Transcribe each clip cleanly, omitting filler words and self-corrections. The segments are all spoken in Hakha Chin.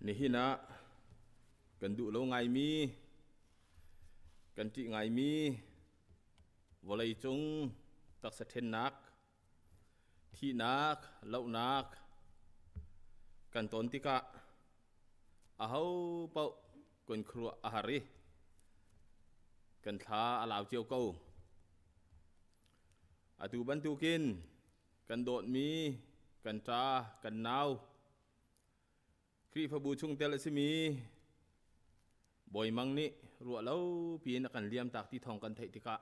Nihin ah kan duh lo ngaimi, kan ṭih ngaimi vawleicung taksa ṭhennak, thihnak, lohnak kan ton tikah aho paoh kan khuaruah a har i kan thla a lau cio ko. Atu bantukin kan dawtmi kan ṭa, kan nau, Khrihfabu chungtel a simi Bawi Mang nih ruah lo piin a kan liamtak ti thawng kan theih tikah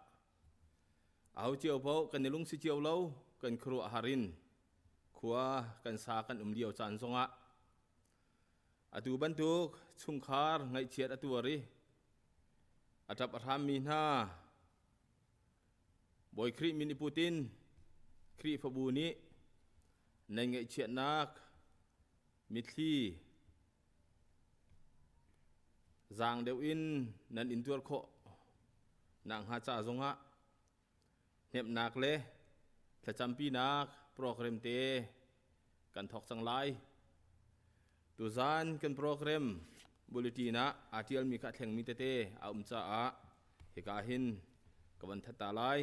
aho cio paoh kan i lungsi cio lo, kan khuaruah har in khua kan sa kan um lio caan zongah atu bantuk chungkhar ngaihchiat a tuar i a ṭap a hrammi hna Bawi Khrih min i put in Khrihfabu nih nan ngaihchiatnak mitthli zaang deuh in nan intuar khawh nakhnga ca zongah hnemhnak le thlacampinak program te kan thawk cang lai. Tuzaan kan program bulletin ah aa ṭialmi kha a thlengmi tete a um caah hika hin ka van that ta lai.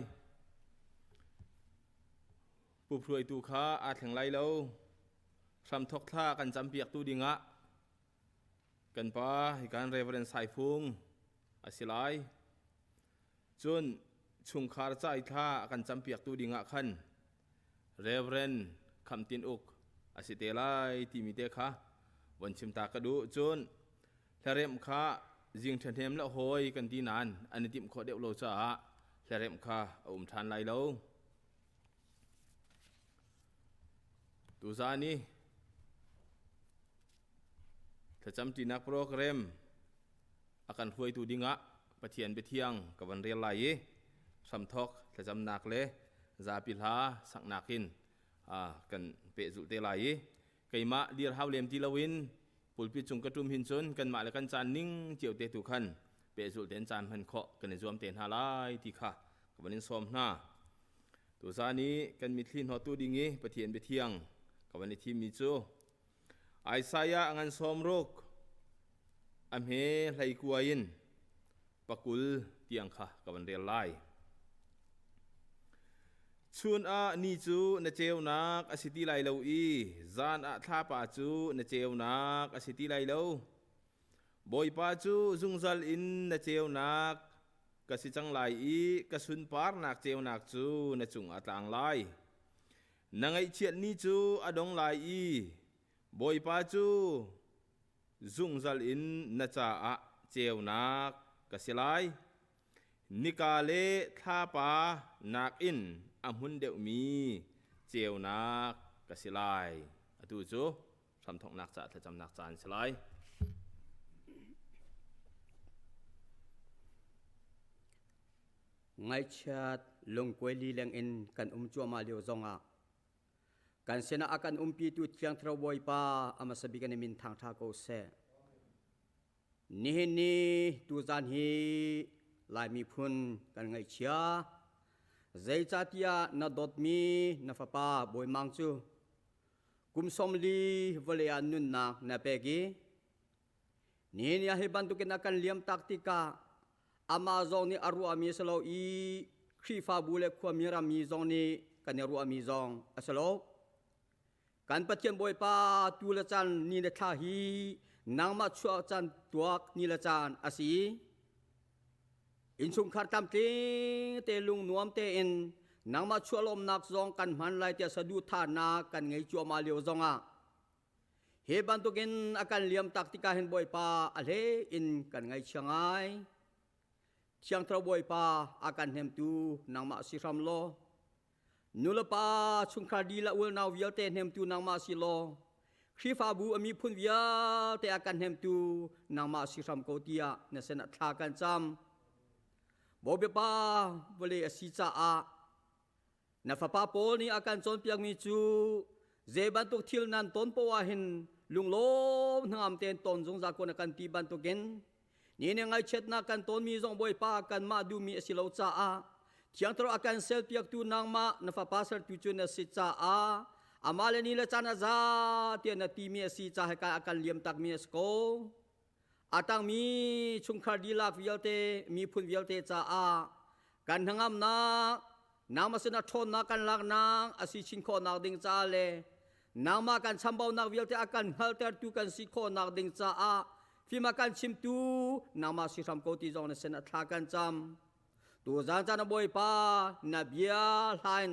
Puphruaitu kha aa thleng lai lo. Hramthok thla kan campiaktu dingah kan pa hikan Reverend Saifung a si lai. Cun chungkhar ca i thla a kan campiaktu dingah khan Reverend Kham Tin Uk a si te lai timi te kha von chim ta ka duh. Cun hlaremh kha zing ṭhahnem le hawi kan ti nain an i timh khawh deuh lo caah hlaremh kha a um ṭhan lai lo. Tuzaan i thlacamṭinak program a kan hruaitu dingah Pathian biathiang ka van rel lai i hramthawk thlacamnak le zapi hla saknak in kan pehzulh te lai i keimah dir hau lem ti loin pulpit cung ka ṭum hin cun kanmah le kan caan ning cio te tu khan pehzulh tein caan hman khawh kan i zuam te hna lai ti kha ka van in sawm hna. Tuzaan i kan mitthli hnawttu ding i Pathian biathiang ka van i thimmi cu Isaiah a ngan sawmruk a hme hleikua in pakul tiang kha ka van rel lai. Chun ah ni cu na ceunak a si ti lai lo i zan ah thlapa cu na ceunak a si ti lai lo. Bawipa cu zungzal in na ceunak ka si cang lai i ka sunparnak ceunak cu na cungah a tlang lai. Na ngaihchiat ni cu a dong lai i Bawipa cu zungzal in na caah ceunak ka si lai. Nika le thlapa nakin a hmun deuhmi ceunak ka si lai. Atu cu hramthawknak caah thlacamnak caan si lai. Ngaihchiat lungkuai lileng in kan um cuahmah lio zongah kan sinah a kan umpitu Thiang Thlarau Bawipa a hmasa bik in min thangṭha ko seh. Nihin ni tuzan hi Lai miphun kan ngaihchia. Zeicahtiah na dawtmi na fapa Bawi Mang cu kum 40 vawlei ah nunnak na pek i nihin ni ah hi bantukin a kan liam tak tikah amah zong nih a ruahmi a si lo i Khrihfabu le khuami rammi zong nih kan i ruahmi zong a si lo. Kan Pathian Bawipa tu le caan ni le thla hi nangmah chuah caan tuak ni le caan a si. Innchungkhar tlamtling te lung nuam tein nangmah chuah lawmnak zong kan hman lai tiah saduhthahnak kan ngei cuahmah lio zongah hi bantukin a kan liam tak tikah hin Bawipa a hlei in kan ngaihchia ngai. Thiang Thlarau Bawipa a kan hnemtu nangmah si hram law nulepa chungkhar dihlak ulnau vialte hnemtu nangmah si law Khrihfabu a miphun vialte a kan hnemtu nangmah si hram ko tiah na sinah thla kan cam. Bawipa vawlei a si caah na fapa Paul nih a kan cawnpiakmi cu zei bantuk thil nan ton poah hin lunglawm hnangam tein ton zungzal ko na kan ti bantukin ni nih ngaihchiatnak kan tonmi zong Bawipa kanmah duhmi a si lo caah Thiang Thlarau a kan selpiaktu nangmah na fapa sertu cu na si caah Amah le ni le caan a za tiah na timi a si ca hika a kan liam takmi a si ko. A tangmi chungkhar dihlak vialte, miphun vialte caah kan hnangamnak, nangmah sinah ṭhawnnak kan laknak a si chin khawhnak ding caah le nangmah kan chambaunak vialte a kan hngalhtertu kan si khawhnak ding caah fim a kan chimtu nangmah si hram ko ti zong na sin a thla kan cam. Tuzaan caan ah Bawipa na bia hlain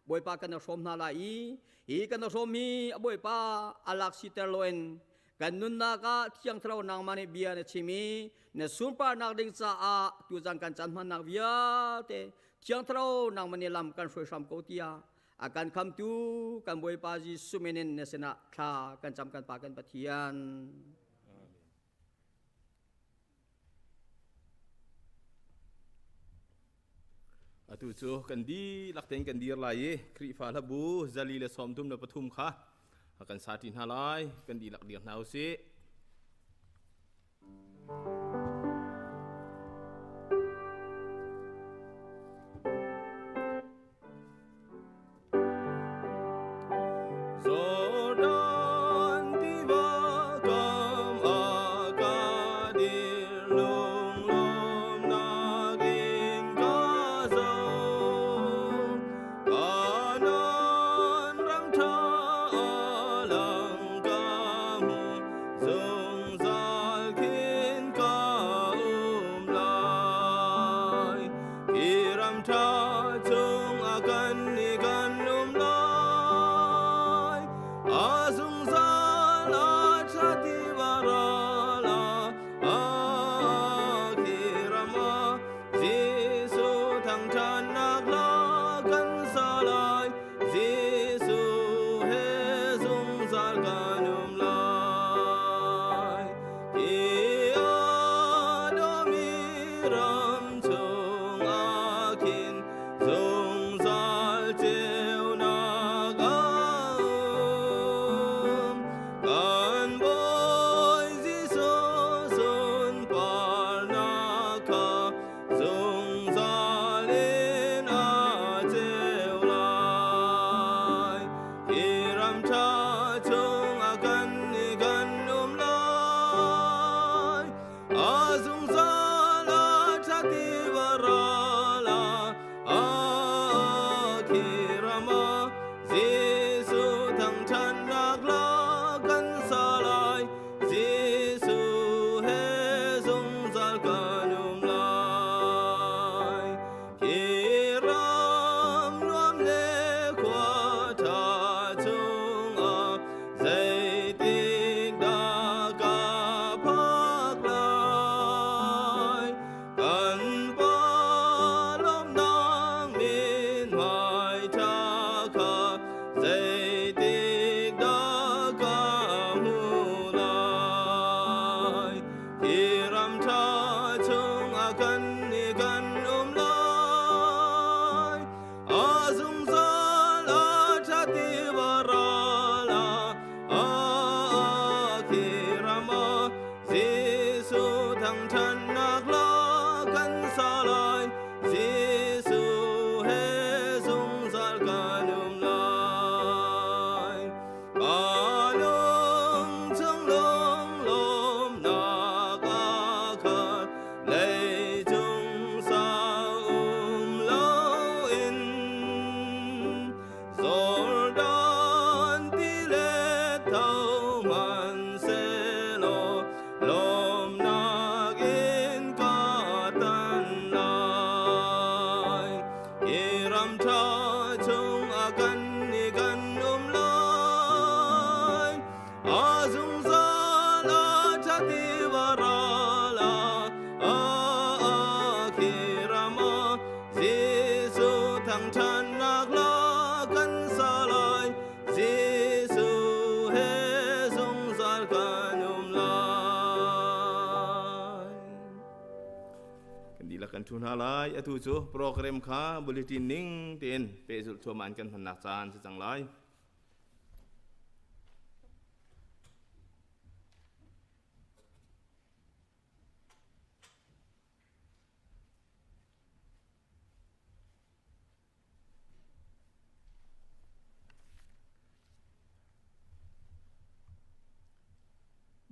Bawipa kan hrawm hna lai i hi kan hrawm hi a Bawipa a lak siter loin kan nunnak ah Thiang Thlarau nangmah nih bia na chim i na sunparnak ding caah tuzaan kan caan hmannak vialte Thiang Thlarau nangmah nih lam kan hruai hram ko tiah a kan khamtu kan Bawipa Jesuh min in na sinah thla kan cam kan Pa kan Pathian. Atu cu kan dihlak tein kan dir lai i Khrihfa hlabu 133 kha kan sa ṭi hna lai. Kan dihlak dir hna u sih. Jordan tiva kam ah ka dir lunglawmnak in ka zoh. Kanaan ram ṭha a lang ka hmu, zungzal khin ka um lai. Hi ram ṭha chung a kan i kan um lai. A zungzal a ṭha tiva ral ah a khi ram ah Jesuh thangṭhatnak hla kan sa lai. Jesuh he zungzal kan um lai. Hi a dawmi ram chungah khin zungzal ceunak a um. Kan Bawi Jesuh sunparnak kha zungzal in a ceu lai. Hi ram ṭha chungah kan i kan um lai. A zungzal a ṭha tiva ral ah a khi ram ah Jesuh thangṭhatnak hla kan sa lai. Jesuh he zungzal kan um lai. Hi ram nuam le khua ṭha chungah zeitik dah ka phak lai? Kan Pa lawmnak mithmai ṭha kha zeitik dah ka hmuh lai? Hi ram ṭha chungah kan i kan um lai. A zungzal a ṭha tiva ral ah a khi ram ah Jesuh thangṭhatnak hla kan sa lai. Jesuh he zungzal kan um lai. Ka lung chung lunglawmnak a khat, leicung sau um loin. Jordan tilet tho hmanhsehlaw lawmnak in ka tan lai. Hi ram ṭha chungah kan i kan um lai. A zungzal a ṭha tiva ral ah a khi ram ah Jesuh thangṭhatnak hla kan sa lai. Jesuh he zungzal kan um lai. Kan dihlak kan ṭhu hna lai. Atu cu program kha bulletin ning tein pehzulh thuam an kan hmannak caan si cang lai.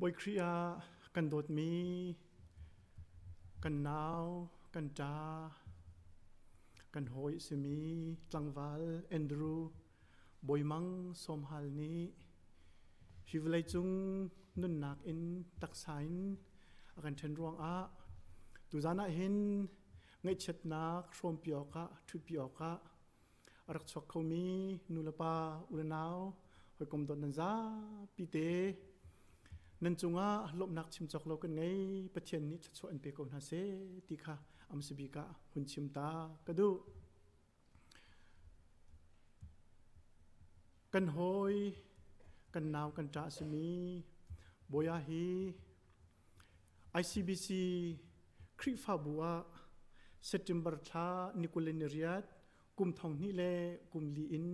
Bawi Khrih ah kan dawtmi kan nau, kan ṭa, kan hawi a simi tlangval Andrew Bawimang Sawmhal nih hi vawleicung nunnak in taksa in a kan ṭhen ruangah tuzan ah hin ngaihchiatnak hrawmpi awkah ṭhutpi awkah a rak chuak khomi nulepa unau hawikom dawt nan zapi te nan cungah lawmhnak chim cawk lo kan ngei. Pathian nih thluachuah in pe ko hna seh ti kha am si bik ah hun chim ta ka duh. Kan hawi kan nau kan ṭa a simi Bawia hi ICBC Khrihfabu ah September thla ni 28 kum 2004 in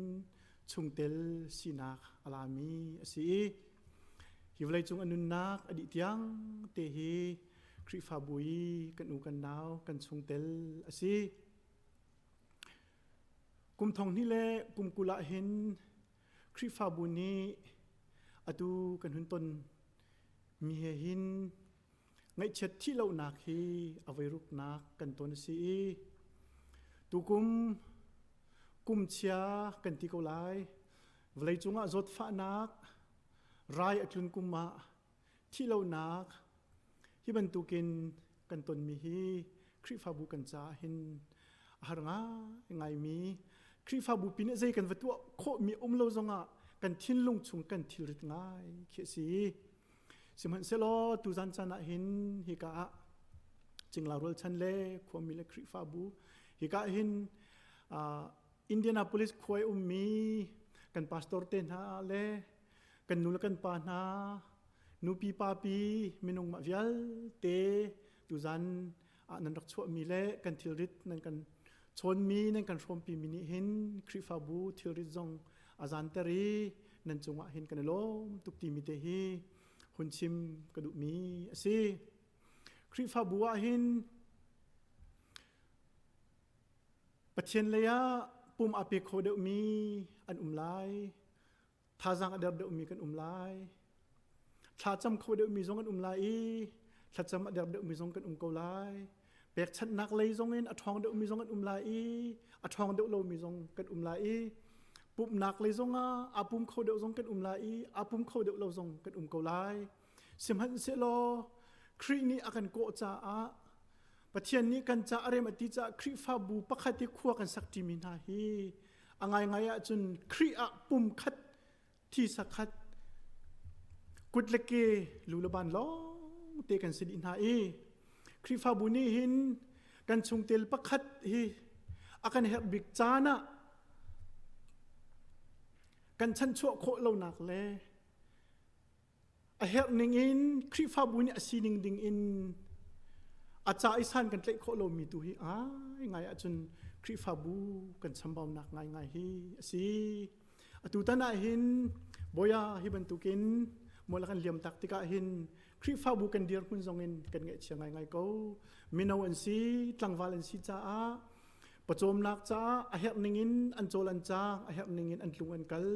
chungtel sinak a lami a si i hi vawleicung a nunnak a dih tiang te hi Khrihfabu i kan u kan nau kan chungtel a si. Kum 2020 ah hin Khrihfabu nih atu kan hun ton mi he hin ngaihchiat thih lonak hi a voiruknak kan ton a si i tukum kum chia kan ti ko lai, vawleicung ah zawtfahnak rai a tlun kum ah thih lonak hi bantukin kan tonmi hi Khrihfabu kan caah hin a har ngaingaimi, Khrihfabu pin zei kan va tuah khawhmi um lo zongah kan thinlung chung kan thilrit ngai khi a si. Sihmanhsehlaw tuzan caan ah hin hika ah Cingla rualchan le khuami le Khrihfabu hika hin Indianapolis khua i ummi kan pastor te hna le kan nu le kan pa hna, nupi papi minung mah vialte tuzan ah nan rak chuahmi le kan thilrit nan kan chawnmi, nan kan hrawmpi mi nih hin Khrihfabu thilrit zong a zanter i nan cungah hin kan i lawm tuk timi te hi hun chim ka duhmi a si. Khrihfabu ah hin Pathian lei ah pum a pe kho deuhmi an um lai, thazaang a der deuhmi kan um lai, thlacam kho deuhmi zong kan um lai i thlacam a der deuhmi zong kan um ko lai, pekchanhnak lei zong in a ṭhawng deuhmi zong kan um lai i a ṭhawng deuh lomi zong kan um lai i pumhnak lei zong ah aa pum kho deuh zong kan um lai i aa pum kho deuh lo zong kan um ko lai. Sihmanhsehlaw Khrih nih a kan kawh caah, Pathian nih kan ca a rem a ti caah Khrihfabu pakhat i khua kan sak ṭimi hna hi a ngaingai ahcun Khrih ah pum khat, thisa khat, kut le ke, lu le ban lawng te kan si dih hna i Khrihfabu nih hin kan chungtel pakhat hi a kan herh bik caan ah kan chanchuah khawh lonak le a herh ning in Khrihfabu nih a sining ding in a ca i san kan tlaih khawh lomi tu hi ai ngai ahcun Khrihfabu kan chambaunak ngaingai hi a si. Atu tan ah hin Boya hi bantukin mual kan liam tak tikah hin Khrihfabu kan dirhmun zong in kan ngaihchia ngaingai ko. Mino an si, tlangval an si caah pawcawmnak caah a herh ning in an cawl an caang, a herh ning in an tlung an kal.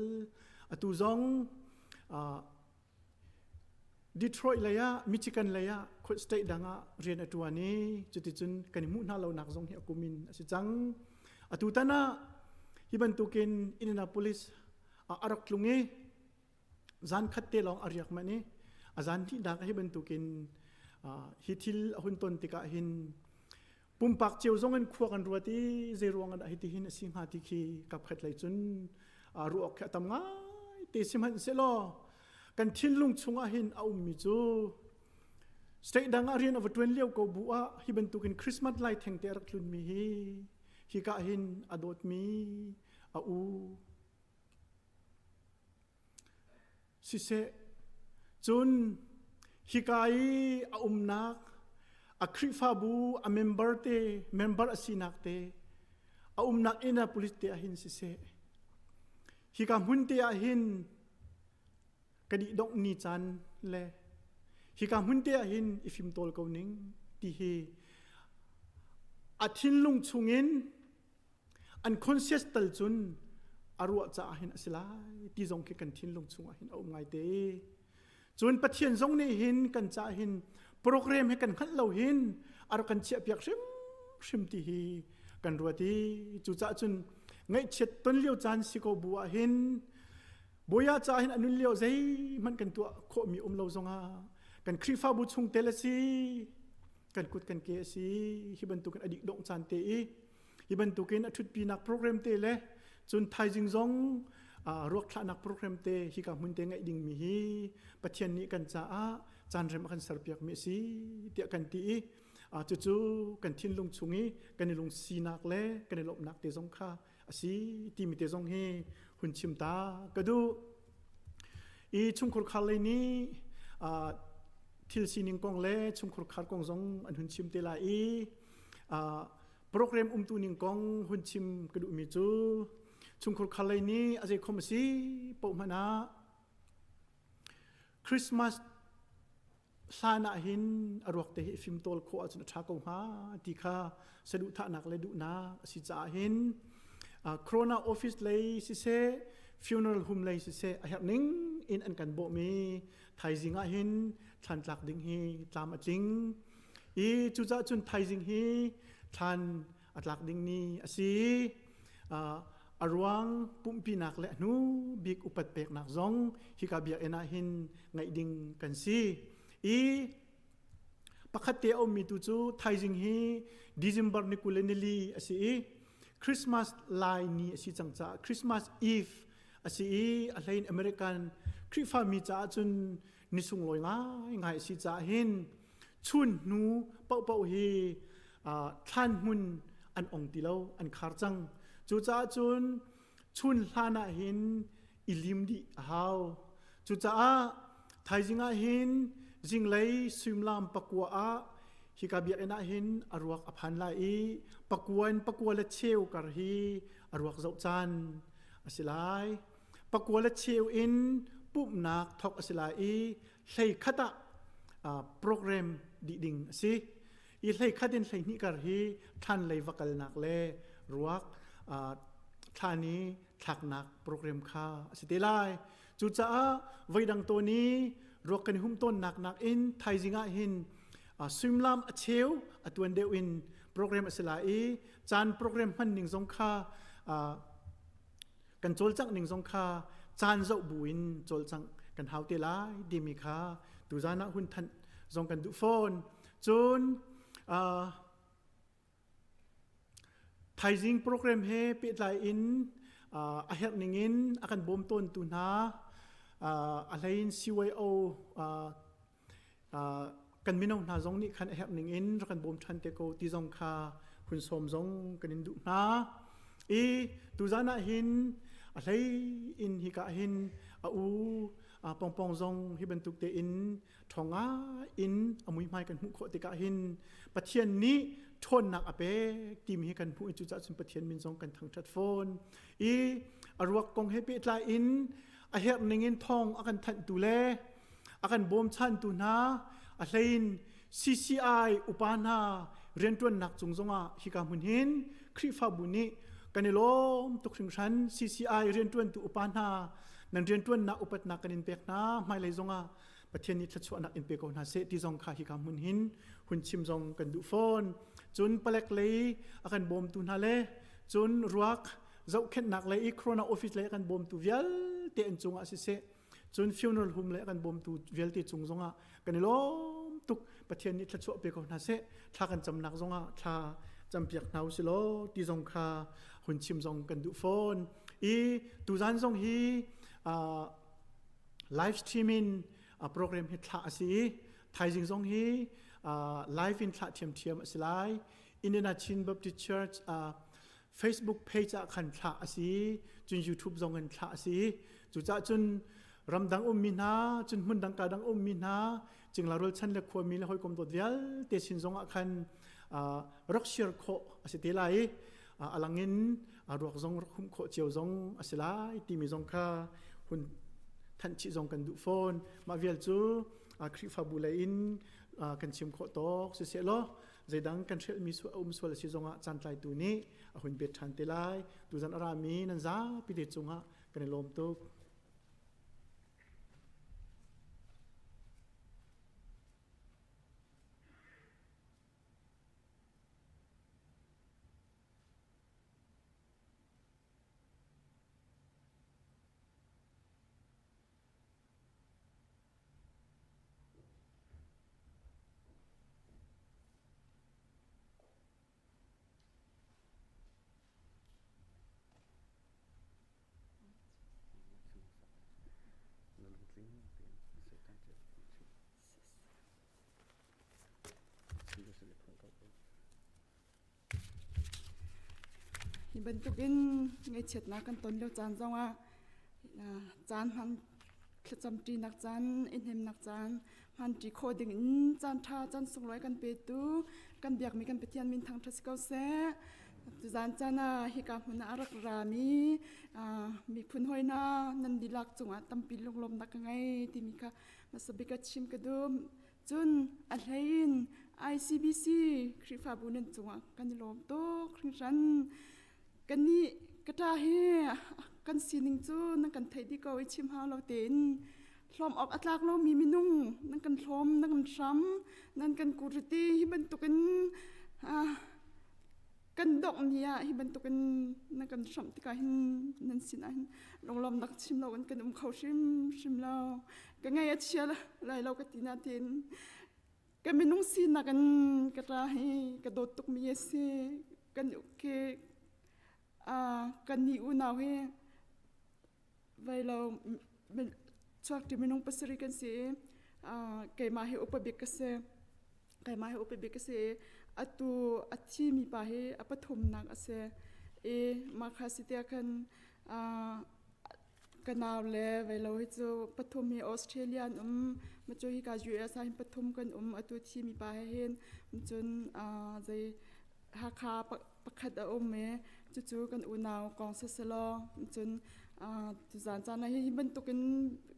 Atu zong Detroit lei ah, Michigan lei ah, state dang ah rian a ṭuan i cuticun kan i hmuh hna lonak zong hi a kum in a si cang. Atu tan ah hi bantukin Indianapolis ah a rak tlung i zan khat te lawng a riak manh i a zan hnihnak hi bantukin hi thil a hun ton tikah hin pumpak cio zong in khua kan ruat i zei ruang ah dah hitihin a si hnga ti khi kapkhat lei cun ruah awk khi a tam ngai te. Sihmanhsehlaw kan thinlung chungah hin a ummi cu state dang ah rian a va ṭuan lio ko bu ah hi bantukin Christmas lai thengte a rak tlunmi hi hika hin a dawtmi a u Siseh, cun hika i a umnak a Khrihfabu a member te, member a sinak te, a umnak Indianapolis te ah hin siseh, hika hmun te ah hin ka dih dongh ni caan le hika hmun te ah hin i fimtawl ko ning ti hi a thinlung chungin unconscious tal cun a ruah caah hin a si lai ti zong khi kan thinlung chungah hin a um ngai te. Cun Pathian zong nih hin kan cah hin program hi kan hngalh lo hin a rak kan chiahpiak hrimhrim ti hi kan ruat i cucaah cun ngaihchiat ton lio caan si ko bu ah hin Bawiah ca hin a nun lio zeihmanh kan tuah khawhmi um lo zongah kan Khrihfabu chungtel a si kan kut kan ke a si hi bantukin a dih dongh caan te i hi bantukin a ṭhutpinak program te le cun thaizing zong ruak thlahnak program te hika hmun te ngaih dingmi hi Pathian nih kan caah caan rem a kan serpiakmi a si tiah kan ti i cucu kan thinlung chung i kan i lungsinak le kan i lawmhnak te zong kha a si timi te zong hi hun chim ta ka duh. I chungkhur khar lei nih thil sining kong le chungkhur khar kong zong an hun chim te lai i program umtu ning kong hun chim ka duhmi cu chungkhur khar lei nih a zei khom a si paoh hmanh ah Christmas hlan ah hin a ruak te hi fimtawl khawh ahcun a ṭha ko hnga ti kha saduhthahnak le duhnak a si caah hin Corona office lei siseh funeral home lei siseh a herh ning in an kan bawm i thaizing ah hin thlan tlak ding hi tlam a tling i cucaah cun thaizing hi thlan a tlak ding ni a si. A ruang pumhpinak le a hnu bik upat peknak zong hika biakinn ah hin ngaih ding kan si. I pakhat te a ummi tu cu thaizing hi December ni 20 le nili a si i Christmas lai ni a si cang caah Christmas Eve a si i a hlein American Khrihfami caah cun ni sunglawi ngaingai a si caah hin chun hnu paohpaoh hi thlan hmun an ong ti lo an khar cang. Cucaah cun chun hlan ah hin i lim dih a hau. Cucaah thaizing ah hin zinglei suimilam 9 ah hika biakinn ah hin a ruak a phan lai i 9 in 9 le cheu kar hi a ruak zoh caan a si lai. 9 le cheu in pumhnak thawk a si lai i 11 ah program dih ding a si. I 11 in 12 kar hi thlan lei va kalnak le ruak thlan i thlaknak program kha a si te lai. Cucaah voidang tawn i ruak kan i hum tawnnak nakin thaizing ah hin suimilam a cheu a tuan deuh in program a si lai i caan program hman ning zong kha kan cawlcangh ning zong kha caan zoh bu in cawlcangh kan hau te lai timi kha tuzan ah hun thanh zong kan duh fawn. Cun thaizing program he pehtlai in a herh ning in a kan bawm tawntu hna a hlei in CYO kan mino hna zong nih khan a herh ning in rak kan bawm ṭhan te ko ti zong kha hun sawm zong kan in duh hna. I tuzan ah hin a hlei in hika hin a u pongpong zong hi bantuk tein ṭhawng in a muihmai kan hmuh khawh tikah hin Pathian nih ṭhawnnak a pek timi hi kan hmuh i cucaah cun Pathian min zong kan thangṭhat fawn. I a ruak kong he pehtlai in a herh ning in thawng a kan thanhtu le a kan bawmchantu hna a hlein CCI upa hna rianṭuannak cung zongah hika hmun hin Khrihfabu nih kan i lawm tuk hringhran. CCI rianṭuantu upa hna nan rianṭuannak upatnak kan in pek hna. Hmailei zongah Pathian nih thluachuahnak in pe ko hna seh ti zong kha hika hmun hin hun chim zong kan duh fawn. Cun palek lei a kan bawmtu hna le cun ruak zohkhenhnak lei i Corona office lei a kan bawmtu vialte an cungah siseh cun funeral home lei a kan bawmtu vialte cung zongah kan i lawm tuk. Pathian nih thluachuah pe ko hna seh. Thla kan camnak zongah thla campiak hna usih law ti zong kha hun chim zong kan duh fawn. I tuzan zong hi live streaming program hi thlah a si i thaizing zong hi live in thlah ṭhiamṭhiam a si lai. Indiana Chin Baptist Church Facebook page ah khan thlah a si, cun YouTube zong in thlah a si. Cucaah cun ramdang ummi hna, cun hmundang ka dang ummi hna, cingla rualchan le khuami le hawikom dawt vialte sin zong ah khan rak share khawh a si te lai i a lang in ruak zong rak humh khawh cio zong a si lai timi zong kha hun thanh chih zong kan duh fawn. Mah vial cu Khrihfabu lei in kan chim khawh tawk siseh law zeidang kan hrelhmi a um sual a si zongah caantlaitu nih a hun bet ṭhan te lai. Tuzan a rami nan zapi te cungah kan i lawm tuk. bantukin ngaihchiatnak kan ton lio caan zongah caan hman thlacamṭinak caan, i hnemnak caan hmanṭi khawh ding in caan ṭha caan sunglawi kan petu kan biakmi kan Pathian min thangṭhat si ko seh. Tuzaan caan ah hika hmun ah a rak rami miphun hawi hna nan dihlak cungah tampi lunglawmnak ka ngei timi kha hmasa bik ah chim ka duh. Cun a hlei in ICBC Khrihfabu nan cungah kan i lawm tuk hringhran. Kannih ka ṭa hi kan sining cu nan kan theih dih ko i chim hau lo tein hlawm awk a tlak lomi minung nan kan hlawm, nan kan hram, nan kan kuriti hi bantukin kan dongh ni ah hi bantukin nan kan hramh tikah hin nan sinah hin lunglawmnak chim lo in kan um kho hrimhrim lo. Ka ngaih a chia lai lo ka ti nain ka minung sinak in ka ṭa hi ka dawt tukmi a si. Kan ke kan ni unau hi Vailo chuakṭi minung pasarih kan si i keimah hi upa bik ka si. Keimah hi upa bik ka si i atu a thimi pa hi a pathumnak a si. I mah kha si tiah khan ka nau le vailo hi cu pathum hi Australia an um. Macu hika US ah hin pathum kan um. Atu thimi pa he hin cun zei Hakha pakhat a um i cucu kan unau kong siselaw cun tuzaan caan ah hi bantukin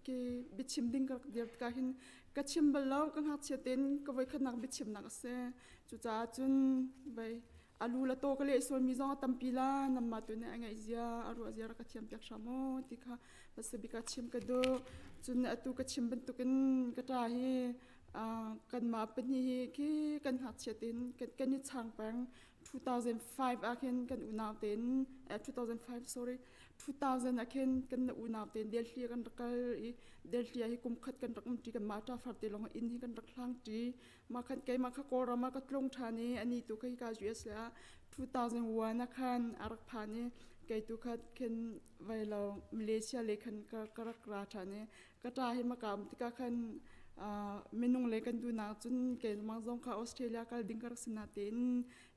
ki biachim ding ka rak dir tikah hin ka chim bal lo ka ngakchia tein ka voikhatnak biachimnak a si. Cucaah cun vei alu le taw ka leh sualmi zong a tampi la namma tu nih a ngaih zia a ruah zia rak ka thiam piak hram u ti kha hmasa bik ah chim ka duh. Cun atu ka chim bantukin ka ṭa hi kanmah pahnih hi khi kan ngakchia tein kan i chang peng. 2005 ah khin kan unau tein 2005 sorry 2000 ah khin kan unau tein Delhi kan rak kal i Delhi ah hi kum khat kan rak um ṭi. Kanmah ṭa far te lawng inn hi kan rak hlang ṭi. Mah khan keimah kha Kawlram ah ka tlung ṭhan i ani tu kha hika US le ah 2001 ah khan a rak phan i kei tu kha khin vai lo Malaysia le khan ka rak ra ṭhan i ka ṭa hi maka um tikah khan minung le kan duhnak cun keimah zong kha Australia kal ding ka rak si natein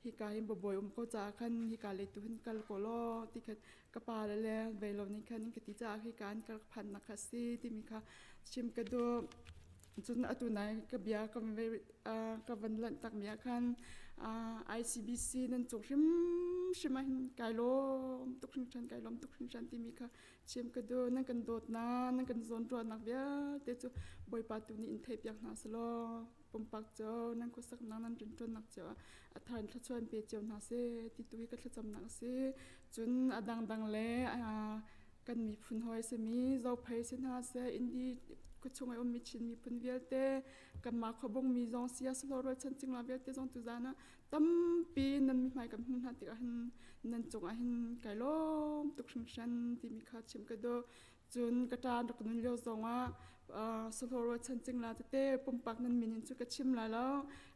hika hin babawi um ko caah khan hika lei tu hin kal ko law ti khan ka pa le le ve lo nih khan ka ti caah hika in ka rak phannak kha si timi kha chim ka duh. Cun atu nai ka bia ka ka van lanh takmi ah khan ICBC nan cung hrimhrim ah hin kai lawm tuk hringhran, kai lawm tuk hringhran timi kha chim ka duh. Nan kan dawtnak, nan kan zawnruahnak vialte cu Bawipa tu nih in theihpiak hna selaw pumpak cio nan khuasaknak, nan rianṭuannak cio ah a thar in thluachuah in pe cio hna seh ti tu hi ka thlacamnak a si. Cun a dangdang le kan miphun hawi a simi Zophei si hna seh, Indi khuachung i ummi Chin miphun vialte, kanmah khuabung mi zong sia selaw rualchan cingla vialte zong tuzaan ah tampi nan mithmai kan hmuh hna tikah hin nan cungah hin kai lawm tuk hringhran timi kha chim ka duh. Cun ka ṭa rak nun lio zongah sahlawh rualchan cingla tete pumpak nan min in cu ka chim lai lo.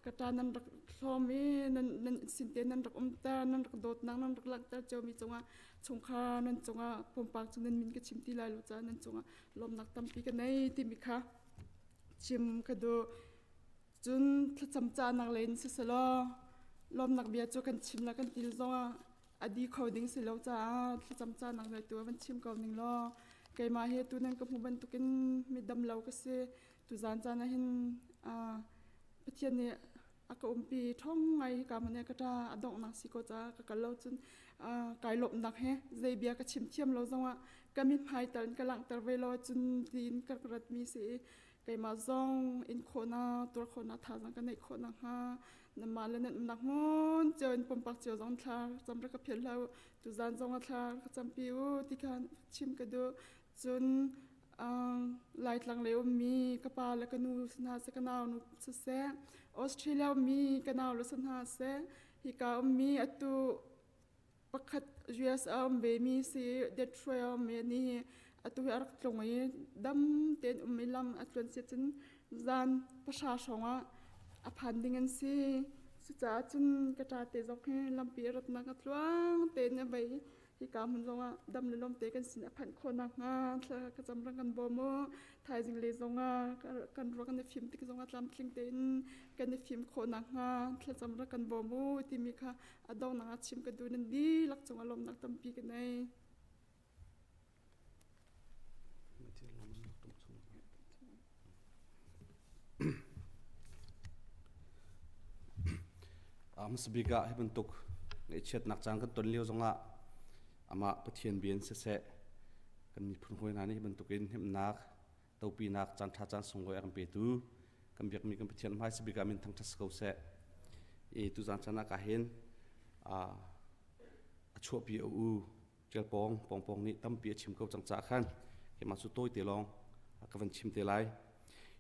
Ka ṭa nan rak hlawm i nan nan sinte nan rak umter, nan rak dawtnak nan rak langhter ciomi cungah chungkhar nan cungah pumpak cu nan min ka chim ti lai lo caah nan cungah lawmnak tampi ka nei timi kha chim ka duh. Cun thlacam cahnak lei in siselaw lawmnak bia cu kan chim le kan til zongah a di kho ding si lo caah thlacam cahnak lei tu van chim ko ning law keimah hi tu nan ka hmu bantukin mi dam lo ka si. Tuzaan caan ah hin Pathian nih a ka umpi ṭhawng ngai hika hmun i ka ṭa a donghnak si ko caah ka kal lo cun kai lawmhnak he zei bia ka chim thiam lo zongah ka mithmai tal in ka langhter ve lo cun tiin ka ratmi si i keimah zong in khawhnak tuar khawhnak thazaang ka neih khawh nakhnga nanmah le nan umnak hmun cio in pumpak cio zong thla cam rak ka phial hlah u, tuzaan zong ah thla ka campi u ti kha chim ka duh. Cun Laitlang lei ummi ka pa le ka nu hna seh, ka nau nu siseh, Australia ummi ka nau le hna seh, hika ummi atu pakhat US a um vemi si Detroit a um i ni atu hi a rak tlung i dam tein um i lam a tluan si cun zan 3 hrawng ah a phan ding an si. Cucaah cun ka ṭa te zong hi lampi a ratnak a tluang tein a vei. Hika hmun zongah dam le lawm te kan sin a phanh khawh nakhnga thla ka cam rang kan bawm u. Thaizing le zongah kan ruak kan i fim tik zongah tlamtling tein kan i fim khawh nakhnga thlacam rak kan bawm u timi kha a donghnak ah chim ka duh. Nan dihlak cungah lawmhnak tampi ka nei. Hmasabik ah hi bantuk ngaihchiatnak caan kan ton lio zongah amah Pathian bia in siseh kan miphun hawi hna nih hi bantukin hnemhnak topinak caan ṭha caan sunglawi a kan petu kan biakmi kan Pathian hmai sabik ah min thangṭhat si ko seh. I tuzaan caan ah ka hin a chuahpi a u Ṭial Pawng Pawng Pawng nih tampi a chim ko cang caah khan keimah cu tawi te lawng ka van chim te lai.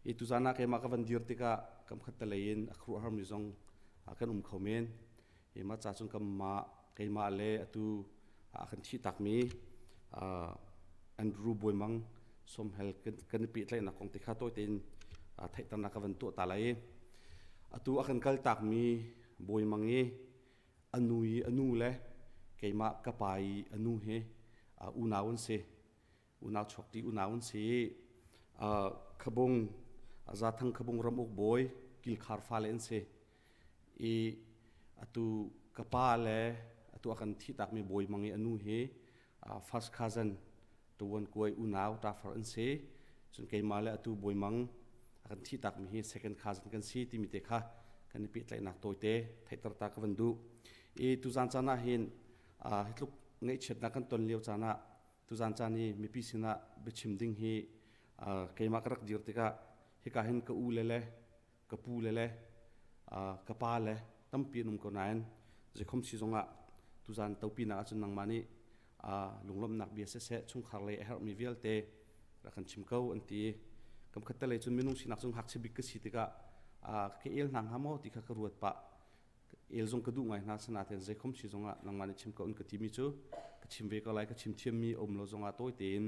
I tuzaan ah keimah ka van dir tikah kam khat te lei in a khuaruahharmi zong kan um kho men. I mah ca cun kanmah keimah le atu a kan thih takmi Andrew Bawimang Somhel kan i pehtlaihnak kong te kha tawi tein theihternak ka van tuah ta lai i atu a kan kal takmi Bawimang i a nu i a nu le keimah ka pa i a nu hi unau an si. Unau chuakti unau an si. Khabung Zathang Khabung ramuk bawi Kilkhar fale an si. I atu ka pa le atu a kan thih takmi bawi mang i a nu hi first cousin tuan kuai unau tafar an si. Cun keimah le atu bawi mang a kan thih takmi hi second cousin kan si timi te kha kan i pehtlaihnak tawite theihter ta ka van duh. I tuzan caan ah hin hi tluk ngaihchiatnak kan ton lio caan ah tuzan caan i mipi sinah biachim ding hi keimah ka rak dir tikah hika hin ka u le le ka pu le le ka pa le tampi an um ko nain zeikhom si zongah tuzan topinak ahcun nangmah nih lunglawmhnak bia siseh chungkhar lei a herhmi vialte rak kan chim ko an ti. Kam khat te lei cun minung sinak cung ngakchia bik ka si tikah ka el hna hnga maw ti kha ka ruat pah. El zong ka duh ngai hna sinain zeikhom si zongah nangmah nih chim ko an ka timi cu ka chim ve ko lai. Ka chim thiammi a um lo zongah tawi tein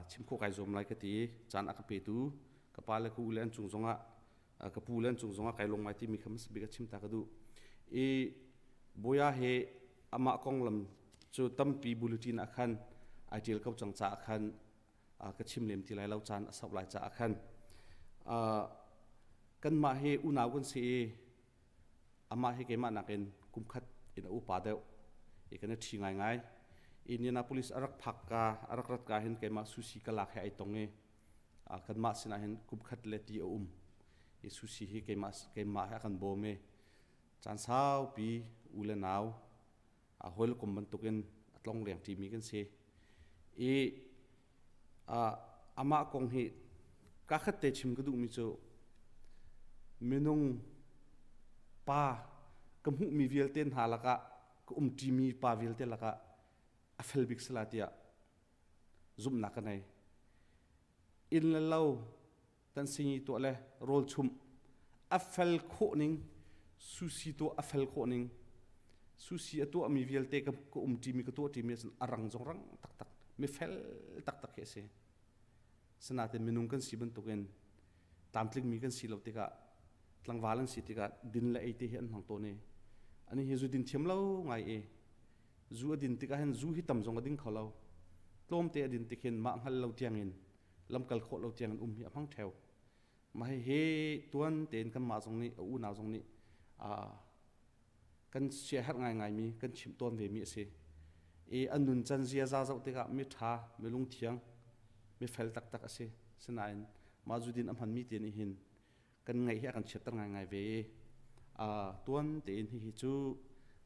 chim khawh kai zuam lai ka ti. Caan a ka petu ka pa le ka u le an cung zongah ka pu le an cung zongah kai lung ngai timi kha hmasa bik a chim ta ka duh. I Bawia he amah konglam cu tampi bulletin ah khan ai ṭial ko cang caah khan ka chim lem ti lai lo, caan a sauh lai caah khan. Kanmah hi unau kan si i amah hi keimah nakin kum khat in a upa deuh i kan i ṭhi ngaingai. Indianapolis a rak phak ka a rak rat ka hin keimah sushi ka lak he ai tong i kanmah sinah hin kum khat le ti a um i sushi hi keimah keimah he a kan bawm i caan saupi u le nau a hawi kum bantukin a tlong leng ṭimi kan si i amah kong hi ka khat te chim ka duhmi cu minung pa ka hmuhmi vialte hna lakah ka umṭimi pa vialte lakah a fel bik sala tiah zumhnak ka nei. Inn le lo tan singi tuah le rawl chumh a fel khawh ning, sushi tuah a fel khawh ning, sushi a tuahmi vialte ka umṭimi ka tuahṭimi ahcun a rang zong rang taktak, mi fel taktak khi a si. Sinain minung kan si bantukin tlamtlingmi kan si lo tikah tlangval an si tikah din le ei te hi an hmang tawn i ani hi zu din thiam lo ngai i zu a din tikah hin zu hi tam zong a ding kho lo, tlawmte a din tik hin mah hngal lo tiangin lamkal khawh lo tiangin um hi a hmang ṭheo. Mah hihi tuan tein kanmah zong nih a unau zong nih kan siaherh ngaingaimi kan chimh tawn vemi a si. I a nun can ziaza zoh tikah mi ṭha, mi lungthiang, mi fel taktak a si. Sinain mah zudin a hmanmi te nih hin kan ngaih hi a kan chiatter ngaingai ve i tuan tein hihi cu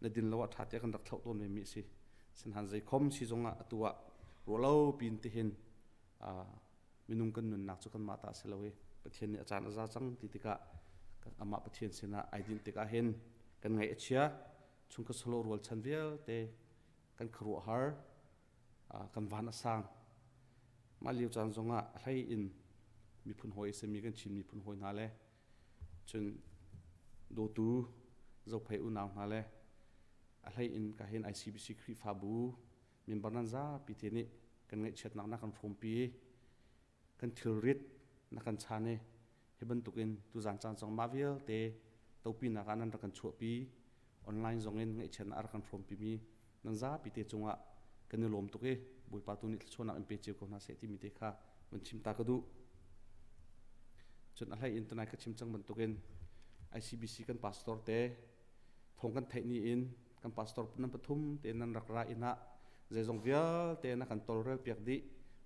na din lo ah ṭha tiah kan rak thlauh tawn vemi a si. Sinhan zeikhom si zongah atu ah ruahlo pin tihin minung kan nunnak cu kanmah ta a si lo i Pathian nih a caan a za cang ti tikah amah Pathian sinah ai dinh tikah hin kan ngaih a chia. Chungkhat solo rualchan vialte kan khuaruahhar, kan van a sang. Mah lio caan zongah a hlei in miphun hawi a simi kan Chin miphun hawi hna le cun dawtu Zophei unau hna le a hlei in ka hin ICBC Khrihfabu member nan zapi te nih kan ngaihchiatnak na kan hrawmpi, kan thilrit na kan chan i hi bantukin tuzan caan zong mah vialte topinak ah nan rak kan chuahpi, online zong in ngaihchiatnak a rak kan hrawmpi mi nan zapi te cungah. Kan i lawm tuk i Bawipa tu nih thluachuahnak in pe cio ko hna seh timi te kha van chim ta ka duh. Cun a hlei in tunai ka chim cang bantukin ICBC kan pastor te thawng kan theih ni in kan pastor nan pathum te nan rak ra inn ah zeizong vialte na kan tolrel piak dih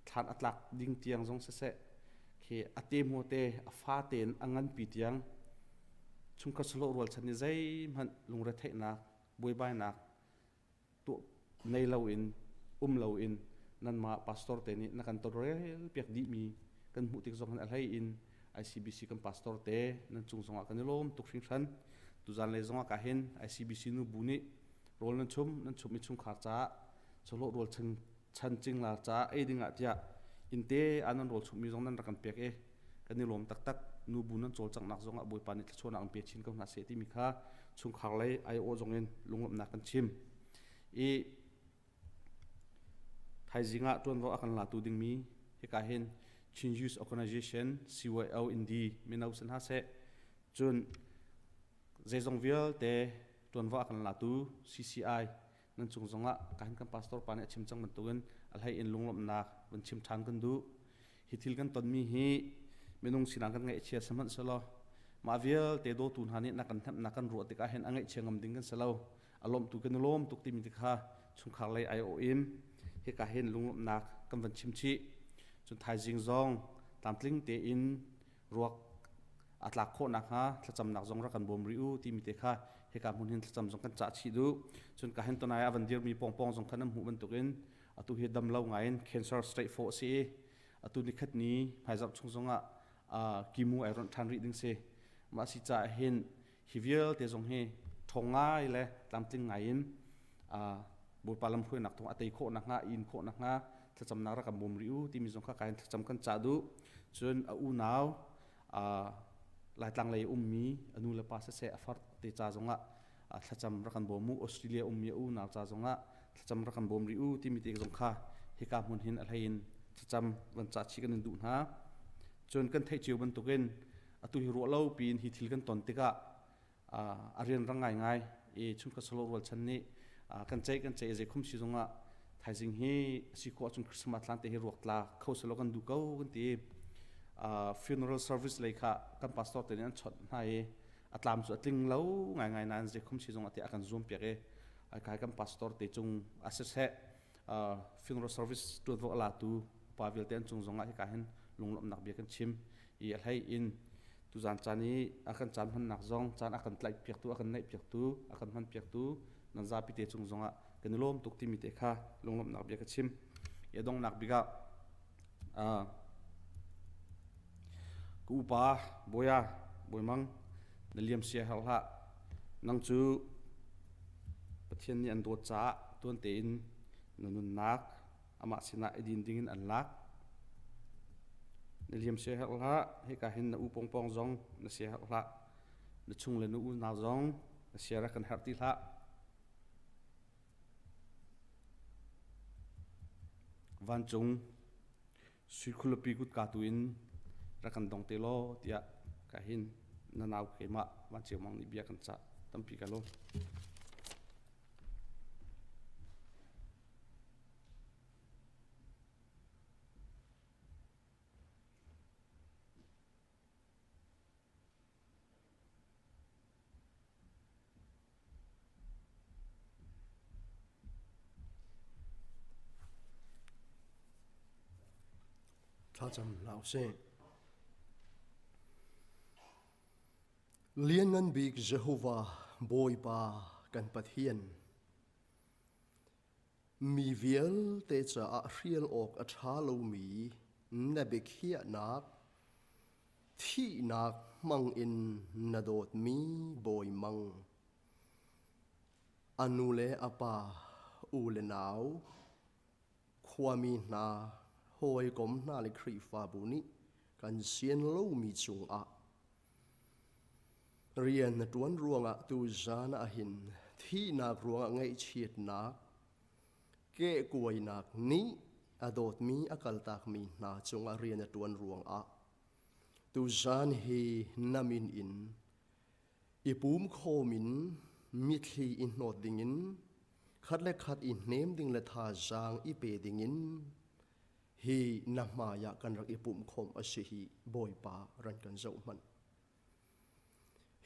thlan a tlak ding tiang zong siseh khi a te hmu te a fa tein a nganpi tiang chungkhat salo rualchan ni zeihmanh lungretheihnak buaibainak tuah nei loin um loin nanmah pastor te nih na kan tawlrel piak dihmi kan hmuh tik zong hin a hlei in ICBC kan pastor te nan cung zongah kan i lawm tuk hringhran. Tuzan lei zongah ka hin ICBC nu bu nih rawl nan chum nan chum i chungkhar caah chawhlawh rawl chan chan cingla caah ei dingah tiah innte ah nan rawl chummi zong nan rak kan pek i kan i lawm taktak. Nu bu nan cawlcanghnak zongah Bawipa nih thluachuahnak an pe chin ko hna seh timi kha chungkhar lei aiawh zong in lunglawmhnak kan chim. I thaizing ah ṭuanvo a kan latu dingmi hika hin Chin Youth Organization CYO Indi mino si hna seh cun zeizong vialte ṭuanvo a kan latu CCI nan cung zongah kahin kan pastor pa nih a chim cang bantukin a hlei in lunglawmhnak van chim ṭhan kan duh. Hi thil kan tonmi hi minung sinak kan ngaihchia sihmanhsehlaw mah vialte dawtu hna nih na kan hnemhnak kan ruah tikah hin a ngaihchia ngam ding kan si lo. A lawmtu kan i lawm tuk timi te kha chungkhar lei aiawh in hika hin lunglawmhnak kan van chim chih. Cun thaizing zong tlamtling tein ruak a tlak khawh nakhnga thlacamnak zong rak kan bawm rih u timi te kha hika hmun hin thlacam zong kan cah chih duh. Cun ka hin tonai a van dirmi pawngpawng zong kha nan hmuh bantukin atu hi dam lo ngai in cancer stage 4 a si i atu nikhat ni hmaizarh chung zongah kimu ai ronh ṭhan rih ding si. Mah si caah hin hi vialte zong hi ṭhawng ngai le tlamtling ngai in Bawipa lamhruainak thawng a tei khawh nakhnga in khawh nakhnga thlacamnak rak kan bawm rih u timi zong kha kai in thlacam kan cah duh. Cun a unau Laitlang lei ummi a nu le pa siseh a far te ca zongah thlacam rak kan bawm u. Australia ummi a unau ca zongah thlacam rak kan bawm rih u timi te zong kha hika hmun hin a hlei in thlacam van cah chih kan in duh hna. Cun kan theih cio bantukin atu hi ruah lo piin hi thil kan ton tikah a rianrang ngaingai i chungkhat salo rualchan nih kan ceih kan ceih zeikhum si zongah thaizing hi si khawh ahcun Christmas thlan te hi ruak tla kho selo kan duh ko kan ti. Funeral service lei kha kan pastor te nih an chawnh hna i a tlam cu a tling lo ngaingai nain zeikhum si zongah ti a kan zuam piak i kai kan pastor te cung a siseh funeral service tuanvo a latu upa vialte an cung zongah hika hin lunglawmhnak bia kan chim i a hlei in tuzan caan i a kan caan hmannak zong caan a kan tlaih piaktu a kan neih piaktu a kan hman piaktu nan zapi te cung zongah kan i lawm tuk timi te kha lunglawmhnak bia ka chim i a donghnak bik ah ka upa Bawia Bawimang na liam sia her hlah nang cu Pathian nih an dawt caah tuan tein na nunnak amah sinah i din dingin an lak. Na liam sia herh hlah, hika hin na u pongpong zong na sia herh hlah, na chung le na unau zong na sia rak kan herh ti hlah. Vancung sui khualipi kutka tu in rak kan dong te law tiah ka hin na nau keimah Van Ceu Mang nih bia kan cah tampi ka lawm. Thlacam hna usih. Lianngan bik Jehovah Bawipa kan Pathian, mi vialte caah hrial awk a ṭha lomi na biakhiahnak Thihnak hmang in na dawtmi bawi mang. A nu le a pa, u le nau, khuami hna, hawikom hna le Khrihfabu nih kan sian lomi cungah rian na ṭuan ruangah tuzan ah hin thihnak ruangah ngaihchiatnak, kehkuainak nih a dawtmi a kaltakmi hna cungah rian a ṭuan ruangah tuzan hi na min in i pum khawm in mitthli i hnawt dingin Khat le khat i hnem ding le thazaang i pe ding in hi na hmai ah kan rak i pumh khawm a si hi Bawipa ran kan zoh hmanh.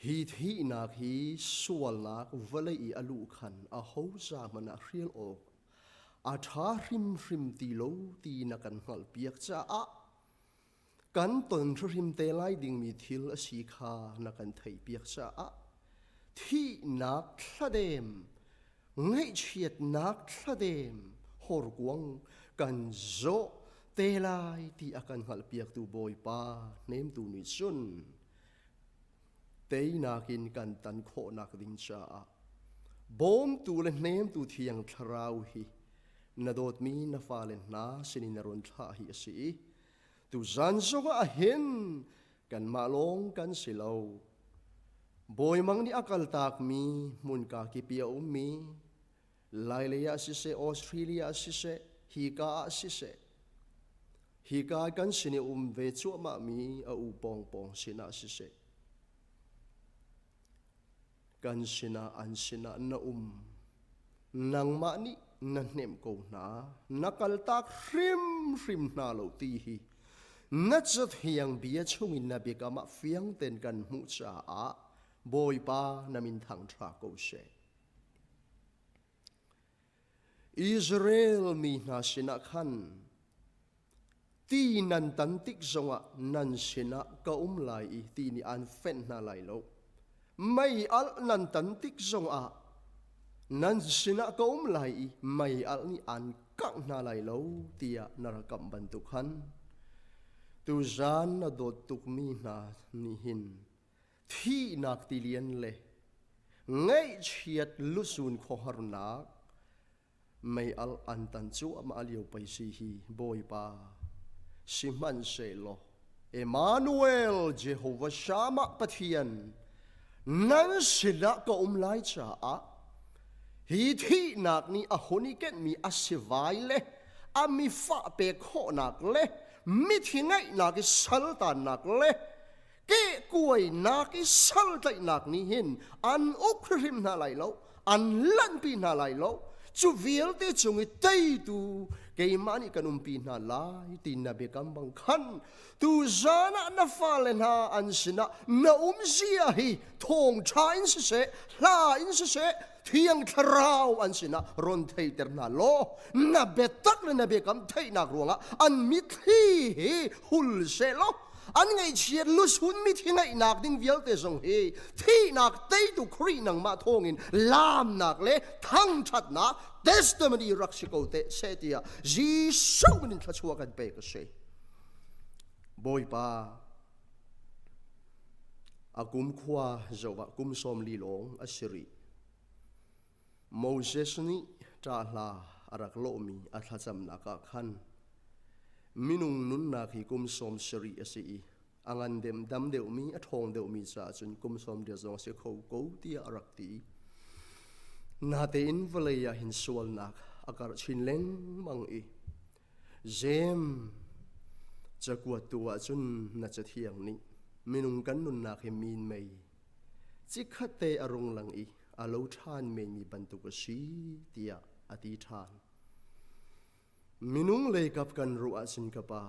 Hi thihnak hi sualnak vawlei i a luh khan a ho za hmanh ah hrial awk a ṭha hrimhrim ti lo ti na kan hngalhpiak caah kan ton hrimhrim te lai dingmi thil a si kha na kan theihpiak caah thihnak thladem ngaihchiatnak thladem horkuang kan zawh te lai ti a kan hngalhpiaktu Bawipa hnemtu nih cun teinak in kan tan khawhnak ding caah bawmtu le hnemtu thiang thlarau hi na dawtmi na fale hna sinin na run thlah hi a si i tuzan zongah ah hin kanmah lawng kan si lo. Bawimang nih a kaltakmi hmunka kipi a ummi Lailei ah siseh, Australia ah siseh, hika ah siseh, hika kan sin i um ve cuahmahmi a u pawngpawng sinah siseh, kan sinah an sinah na um. Nangmah nih na hnemh ko hna, na kaltak hrimhrim hna lo ti hi na cathiang bia chungin na biakam ah fiang tein kan hmuh caah Bawipa na min thangṭha ko seh. Israel mi hna sinah khan ti nan tan tik zongah nan sinah ka um lai i ti nih aan fenh hna lai lo. Mei alh nan tan tik zongah nan sinah ka um lai i mei alh nih aan kangh hna lai lo tiah na rak kamh bantuk khan tuzaan na dawt tukmi hna nih hin thihnak tilian le ngaihchiat lusun khuaharnak mei-alh an tan cuahmah lio pei si hi Bawipa sihmanhsehlaw Emmanuel Jehovah Shammah Pathian nan sinah ka um lai caah hi thihnak nih a hun i kenhmi a sivai le a mifah pek khawhnak le mithi ngaihnak i saltannak le kehkuainak i saltlaihnak nih hin an uk hrim hna lai lo an lanhpi hna lai lo cu vialte cung i teitu keimah nih kan umpi hna lai ti na biakam bang khan tu zan ah na fale hna an sinah na um zia hi thawngṭha in siseh hla in siseh thiang thlarau an sinah ron theiter hna law na biatak le na biakam theihnak ruangah an mitthli hi hul seh law an ngaihchiat lusun mithi ngaihnak ding vialte zong hi thihnak teitu Khrih nangmah thawngin laamnak le thangṭhatnak testimony rak si ko te seh tiah Jesuh min in thluachuah kan pek a si. Bawipa a kum khua zoh ah kum 40 lawng a si rih. Moses nih ṭahhla a rak lawhmi a thlacamnak ah khan minung nunnak hi kum 70 a si i a ngan dem dam deuhmi a ṭhawng deuhmi caah cun kum 80 zong a si kho ko tiah a rak ti. Natein vawlei ah hin sualnak a karh chin lengmang i Jeim cakuattu ah cun na cathiang nih minung kan nunnak hi minmei Chikkhat te a rung lang i a lo ṭhan menmi bantuk a si tiah a ti ṭhan. Minung leikap kan ruah ahcun ka pa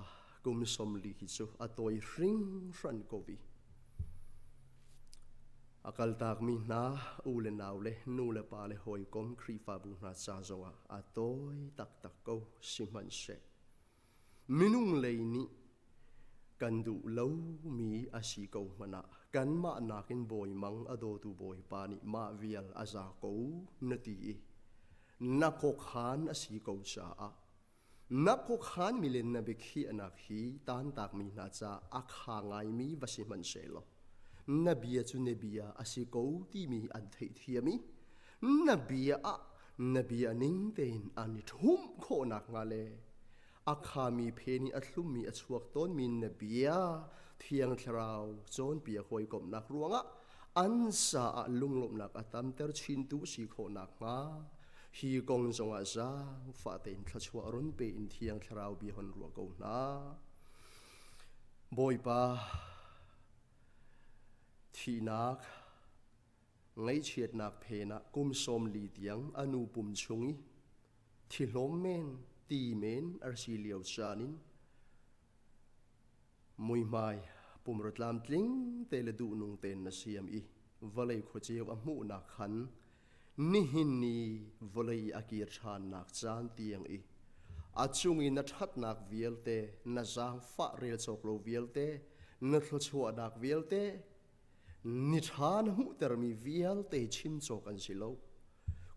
kum 40 hi cu a tawi hringhran ko i a kaltakmi hna u le nau le nu le pa le hawikom Khrihfabu hna ca zongah a tawi taktak ko sihmanhseh Minung lei nih kan duh lomi a si ko hmanh ah kanmah nakin bawimang a dawtu Bawipa nih mah vial a za ko na ti i na kawkhan a si ko caah na kawkhan milen na biakhiahnak hi tantakmi hna ca a kha ngaimi va si hmanhsehlaw na bia cu na bia a si ko timi an theihthiam i na bia ah na bia ning tein an i ṭhumh khawh nakhnga le a khami phen i a thlummi a chuak tawnmi na bia Thiang Thlarau cawnpiak hawikomhnak ruangah an caah lunglawmhnak a tamter chintu si khawh nakhnga hi kong zongah zaangfah tein thluachuah run pe in Thiang Thlarau bia hon ruah ko hna. Bawipa, thihnak. Ngaihchiatnak phen ah kum 40 tiang a nu pum chung i thihlawm men ti men a si lio caan in muihmai pumraw tlamtling te le duhnung tein na siam i vawlei khuaceu a hmuhnak khan nihin ni vawlei a kir ṭhannak caan tiang i a cung i na ṭhatnak vialte na zaangfah rel cawk lo vialte na thluachuahnak vialte ni ṭha na hmuhtermi vialte chim cawk an si lo.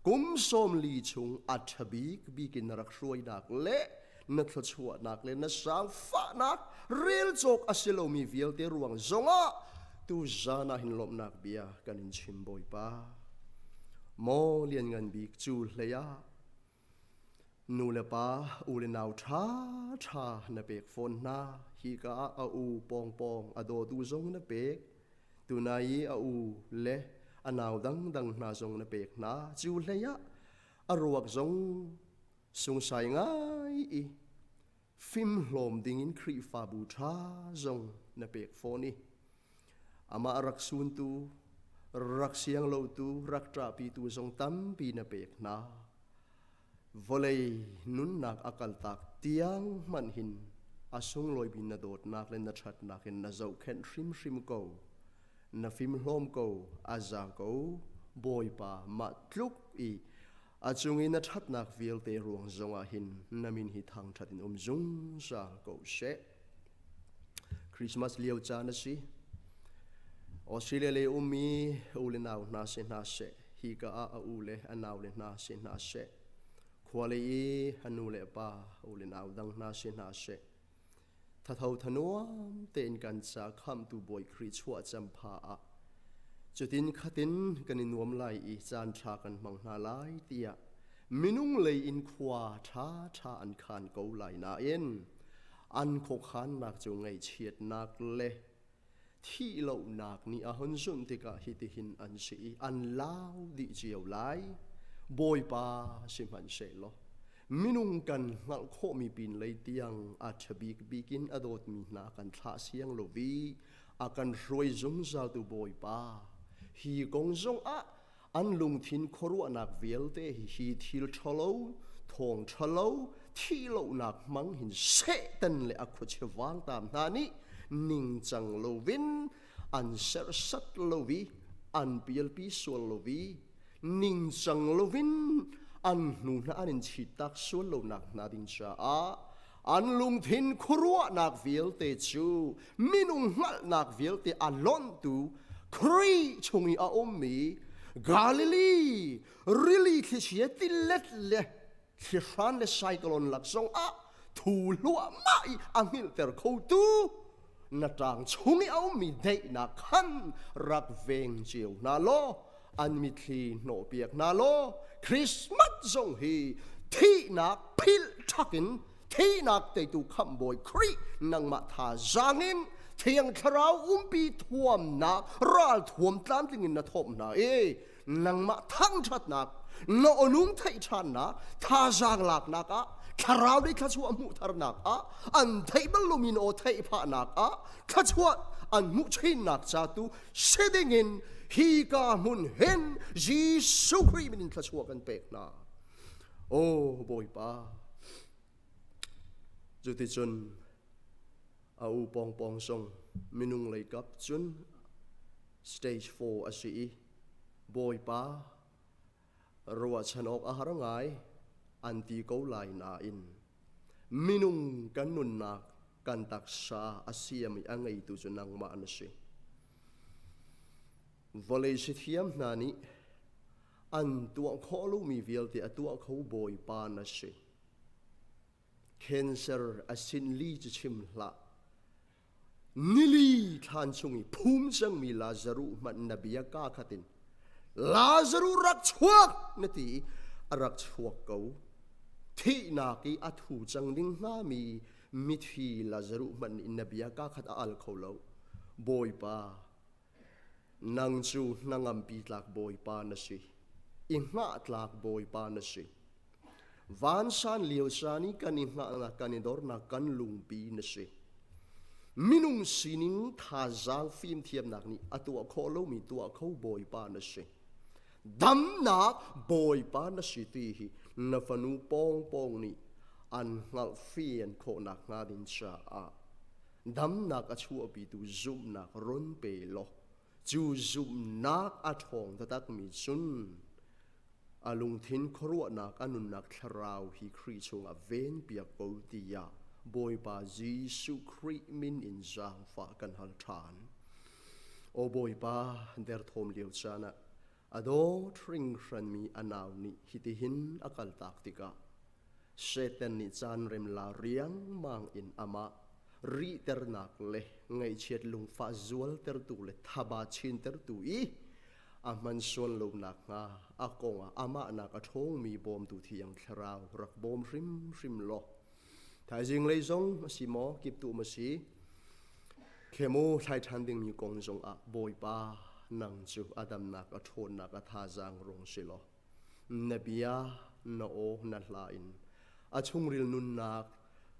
Kum 40 chung a ṭha bik bik in na rak hruainak le na thluachuahnak le na zaangfahnak rel cawk a si lomi vialte ruang zongah tu zan ah hin lawmhnak bia kan in chim Bawipa. Maw lianngan bik cu hlei ah Nu le pa, u le nau ṭha ṭha na pek fawn hna. Hika ah a u pawngpawng a dawtu zong na pek. Tunai i a u le a nau dangdang hna zong na pek hna. Cu hlei ah a ruak zong sungsai ngai i fimhlawm dingin Khrihfabu ṭha zong na pek fawn i amah rak suntu, rak siang lotu, rak ṭahpitu zong tampi na pek hna. Vawlei nunnak a kaltak tiang hmanh hin a sunglawi mi na dawtnak le na ṭhatnak in na zohkhenh hrimhrim ko. Na fimhlawm ko, a za ko, Bawipa mah tluk i A cung i na ṭhatnak vialte ruang zongah hin na min hi thangṭhat in um zungzal ko seh. Christmas lio caan a si. Australia lei ummi u le nau hna si hna seh, hika ah a u le a nau le hna si hna seh, khua lei i a nu le pa u le nau dang hna si hna seh, Thatho thanuam tein kan ca khamhtu Bawi Khrih chuah campha ah cutin khatin kan i nuam lai i caan ṭha kan hmang hna lai tiah minung lei in khua ṭha ṭha an khan ko lai nain an khuakhannak cu ngaihchiatnak le thih lonak nih a hun zumh tikah hitihin an si i an lau dih cio lai. Bawipa sihmanhsehlaw minung kan hngalh khawhmi pinlei tiang a ṭha bikbik in a dawtmi hna kan thlah siang lo i a kan hruai zungzaltu Bawipa hi kong zongah an lungthin khuaruahnak vialte hi hi thil ṭhalo thawng ṭhalo thih lonak hmang hin Satan le a khuachia vangtam hna nih ningcang loin an serhsat lo i an pialpi sual lo i ningcang loin an hnu hna an in chittak sual lonak hna ding caah an lungthin khuaruahnak vialte cu minung hngalhnak vialte a lonhtu Khrih chung i a ummi Galilee rili thlichia tilet le thlihran le cyclone lak zong ah thu hluahmah i a hngilhter khotu na ṭang chung i a ummi daihnak khan rak veng cio hna law an mitthli hnawhpiak hna law Christmas zong hi thihnak philh ṭhak in thihnak teitu khamhbawi Khrih nangmah thazaang in Thiang Thlarau umpi thuamnak ral thuam tlamtling in na thawm hna i nangmah thangṭhatnak na awlung theih ṭhannak thazaang laknak ah thlarau lei thluachuah hmuh tharnak ah an theih bal lomi na aw theih phahnak ah thluachuah an hmuh chinnak ca tu si dingin hi ka hmun hin Jesuh Khrih min in thluachuah kan pek hna. Aw Bawipa, cuticun a u pawngpawng zong minung lei kap cun stage 4 a si i Bawipa ruahchan awk a har ngai an ti ko lai nain minung kan nunnak kan taksa a siam i a ngeitu cu nangmah na si. Vawlei sithiam hna nih an tuah khawh lomi vialte a tuah kho Bawipa na si. Cancer a sin li cu chim hlah. Nili thlan chung i phum cangmi Lazaruh hmanh na bia kaa khat in Lazaruh rak chuak na ti i a rak chuak ko. Thihnak i a thu cang ding hngami mithi Lazaruh hmanh nih na bia kaa khat a al kho lo. Bawipa, Nang cu hnangampi tlak Bawipa na si, i hngahtlak Bawipa na si. Vansan lio caan i kan i hngahnak kan i dornak kan lungpi na si. Minung sining thazaang fimthiamnak nih a tuah khawh lomi tuah kho Bawipa na si. Damnak Bawipa na si ti hi na fanu pawngpawng nih an hngalhfian khawh nakhnga ding caah damnak a chuahpitu zumhnak run pe law cu zumhnak a ṭhawng taktakmi cun a lungthin khuaruahnak a nunnak thlarau hi Khrih chungah venpiak ko tiah Bawipa Jesuh Khrih min in zaangfah kan hal ṭhan. Aw Bawipa, derthawm lio caan ah a dawt hringhranmi a nau nih hitihin a kaltak tikah Satan nih caan rem la riangmang in amah rihternak le ngaihchiat lungfah zualtertu le thaba chintertu i a hman sual lo nakhnga a kongah amah nak a ṭhawngmi bawmtu thiang thlarau rak bawm hrimhrim law thaizing lei zong a si maw kiptu ma si Khemu thlai ṭhan dingmi kong zongah Bawipa nang cu a damnak a ṭhawnnak a thazaang rung si law na bia na aw na hla in a chungril nunnak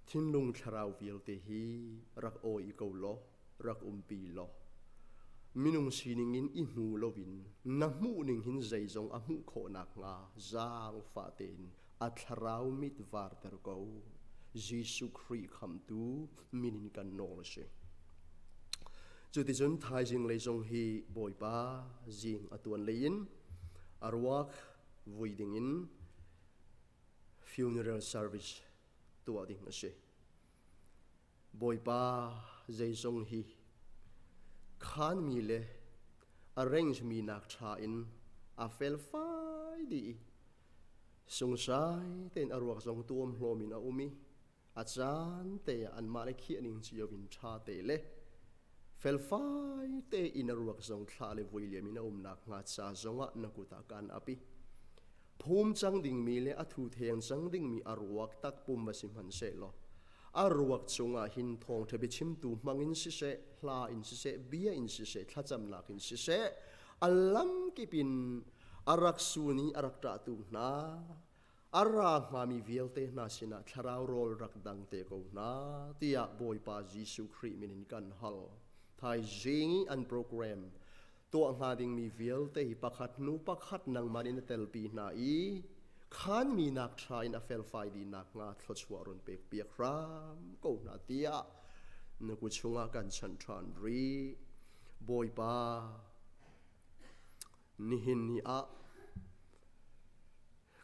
thinlung thlarau vialte hi rak awi ko law rak umpi law minung sining in i hmu loin na hmuh ning hin zeizong a hmuh khawh nakhnga zaangfah tein a thlarau mit varter ko Jesuh Khrih khamhtu min in kan nawl a si. Cuticun thaizing lei zong hi Bawipa zing a tuan lei in a ruak vui ding in funeral service tuah ding a si. Bawipa zeizong hi khanmi le arrange mi nak ṭha in a felfai dih i sungsai tein a ruak zong tuam hlawm in a um i a caan te ah anmah le khiah ning cio in ṭha te le felfai te in a ruak zong thlah le vui liam in a um nakhnga ca zongah na kut ah kan ap i phum cang dingmi le a thu theng cang dingmi a ruak takpum va si hmanhsehlaw a ruak cungah hin thawngṭha biachimtu hmangin siseh hla in siseh bia in siseh thlacamnak in siseh a lamkip in a rak sun i a rak ṭahtu hna a ra hngami vialte hna sinah thlarau rawl rak dang te ko hna tiah Bawipa Jesuh Khrih min in kan hal. Thaizing i an program tuah hnga dingmi vialte hi pakhat hnu pakhat nangmah nih na telpi hna i khanmi nak ṭha in a felfai dih nakhnga thluachuah run pek piak hram ko hna tiah na ku chungah kan chanh ṭhan rih. Bawipa, Nihin ni ah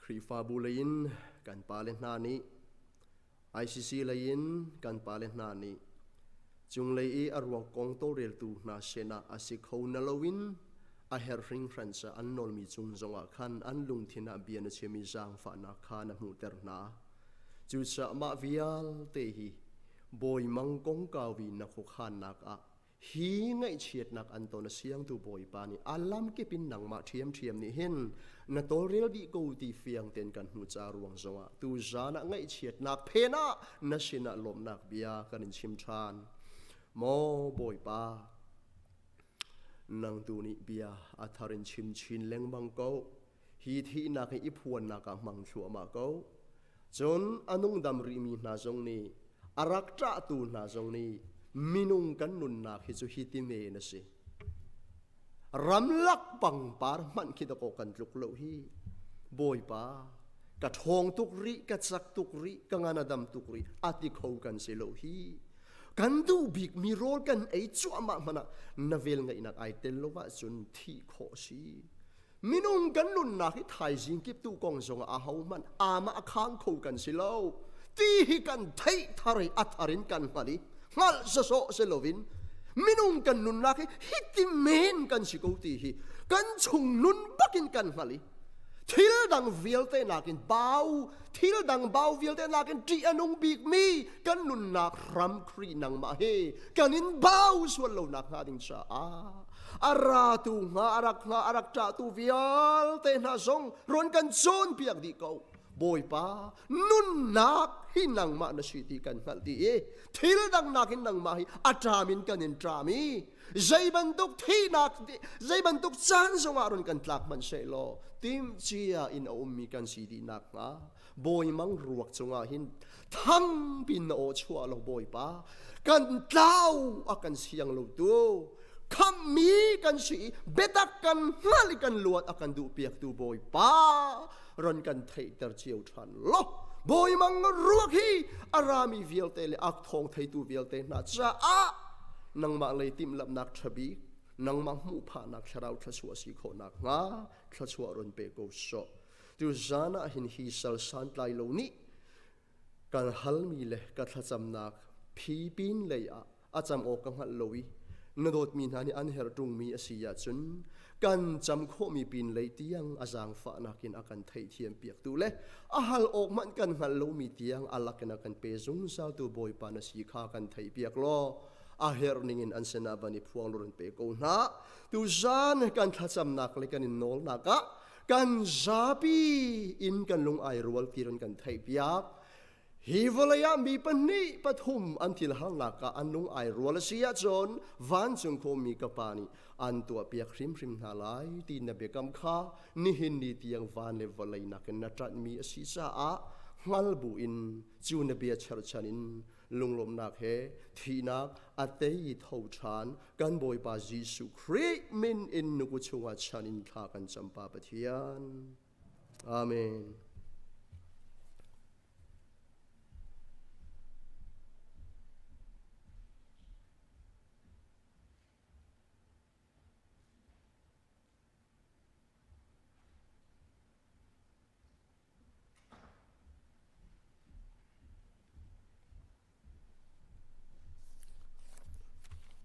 Khrihfabu lei in kan pale hna nih ICC lei in kan pale hna nih cunglei i a ruak kong tawlreltu hna sinah a si kho na loin a herh hringhran ca an nawlmi cung zongah khan an lungthin ah bia na chim i zaangfahnak kha na hmuhter hna. Cucaah mah vialte hi bawi mang kongkau i na khuakhannak ah Hi ngaihchiatnak an ton a siangtu Bawipa nih a lamkip in nangmah ṭhiamṭhiam nih hin na tawlrel dih ko ti fiang tein kan hmuh ca ruang zongah tuzan ah ngaihchiatnak phen ah na sinah lawmhnak bia kan in chim ṭhan. Maw Bawipa, nang tu nih bia a thar in chim chin lengmang ko. Hi thihnak hi i phuannak ah hmang thluahmah ko. Cun a nungdam rihmi hna zong nih a rak ṭahtu hna zong nih minung kan nunnak hi cu hi ti men a si. Ramlak pangpar hmanh khi dakaw kan tluk lo hi. Bawipa, ka ṭhawng tuk rih, ka cak tuk rih, ka ngan a dam tuk rih, a ti kho kan si lo hi. Kan duh bikmi rawl kan ei cuahmah hmanh ah na vel ngeihnak ai tel lo ahcun thih khawh si. Minung kan nunnak hi thaizing kip tu kong zong ah ahohmanh amah a khang kho kan si lo. Ti hi kan theih thar i a thar in kan hngalh i hngalh sawsawh si loin minung kan nunnak hi hiti men kan si ko ti hi kan chung nun bakin kan hngalh i thil dang vialte nakin bau thil dang bau vialte nakin ṭih a nung bikmi kan nunnak hram Khrih nangmah he kan in bau sual lo nak hnga ding caah a ratu hnga a rak hnga a rak ṭahtu vialte hna zong run kan cawnpiak dih ko Bawipa nunnak hi nangmah na si ti kan hngalh ti i thil dang nakin nangmah hi a ṭam in kan in ṭam i zei bantuk thihnak zei bantuk caan zongah run kan tlak hmanh sehlaw timhcia in a ummi kan si dih nakhnga bawi mang ruak cungah hin thangpin na aw chuah lo bawipa kan tlau a kan siang lo tu. Khammi kan si i biatak kan hngalh i kan luat a kan duhpiaktu Bawipa ron kan theihter cio ṭhan law Bawi mang ruak hi a rami vialte le ak thawng theitu vialte hna caah nangmah lei timhlamhnak ṭha bik nangmah hmuh phahnak thlarau thluachuah si khawh nakhnga thluachuah ron pe ko sawh. Tu zan ah hin hi sal santlai lo nih kan halmi le ka thlacamnak phi pin lei ah a cam awk ka hngalh lo i na dawtmi hna nih an herh ṭungmi a si ahcun kan cam khawhmi pin lei tiang a zaangfahnak in a kan theihthiam piaktu le a hal awk hmanh kan hngalh lomi tiang a lak in a kan pe zungzaltu Bawipa na si kha kan theihpiak law a herh ningin an sinah van i phuang law run pe ko hna. Tuzan kan thlacamnak le kan in nawlnak ah kan zapi in kan lung ai rual ti run kan theihpiak. Hi vawlei ah mi pahnih pathum an thil harnak ah an lung ai rual a si ahcun vancung khuami ka pa nih an tuahpiak hrimhrim hna lai ti na biakam kha nihin ni tiang van le vawlei nakin na ṭanhmi a si caah hngal bu in cu na bia cherhchan in lunglawmhnak he thihnak a tei tho ṭhan kan Bawipa Jesuh Khrih min in nuku chungah chan in thla kan cam Pa Pathian. Amen.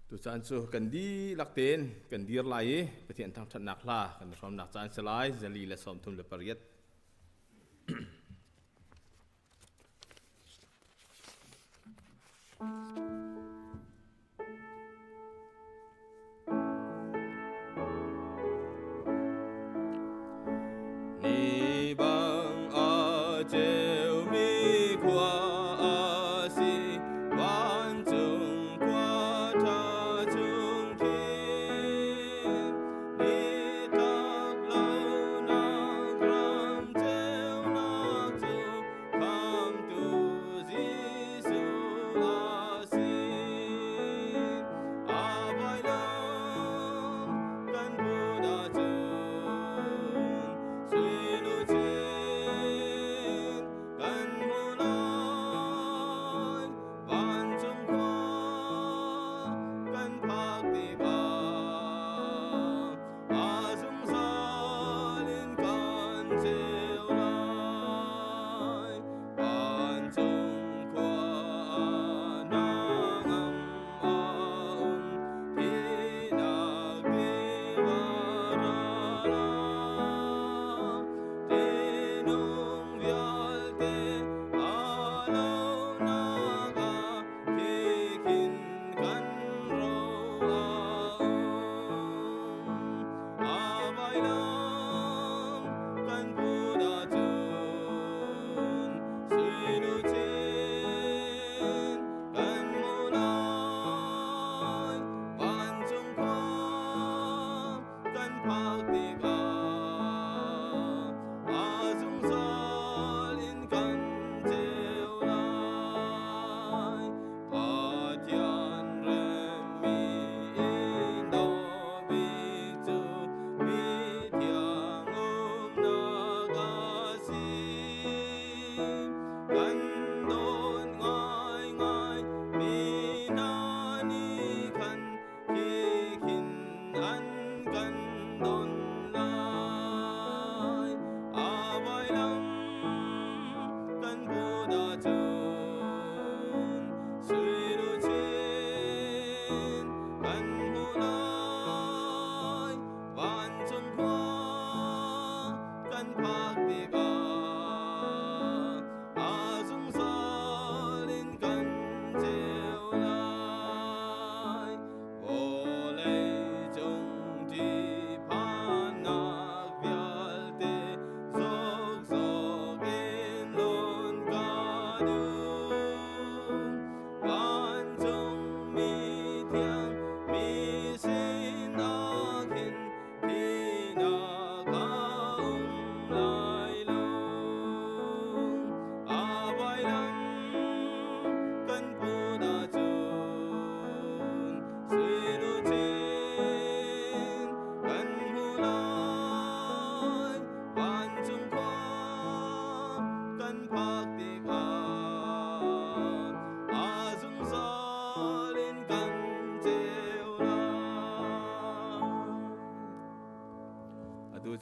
Tucaan cu kan dihlak tein kan dir lai i Pathian thangṭhatnak hla kan i hrawmnak caan si lai 138. Ni bang a ceumi khua a si, vancung khua ṭha chung khi. Ni tlak lonak ram.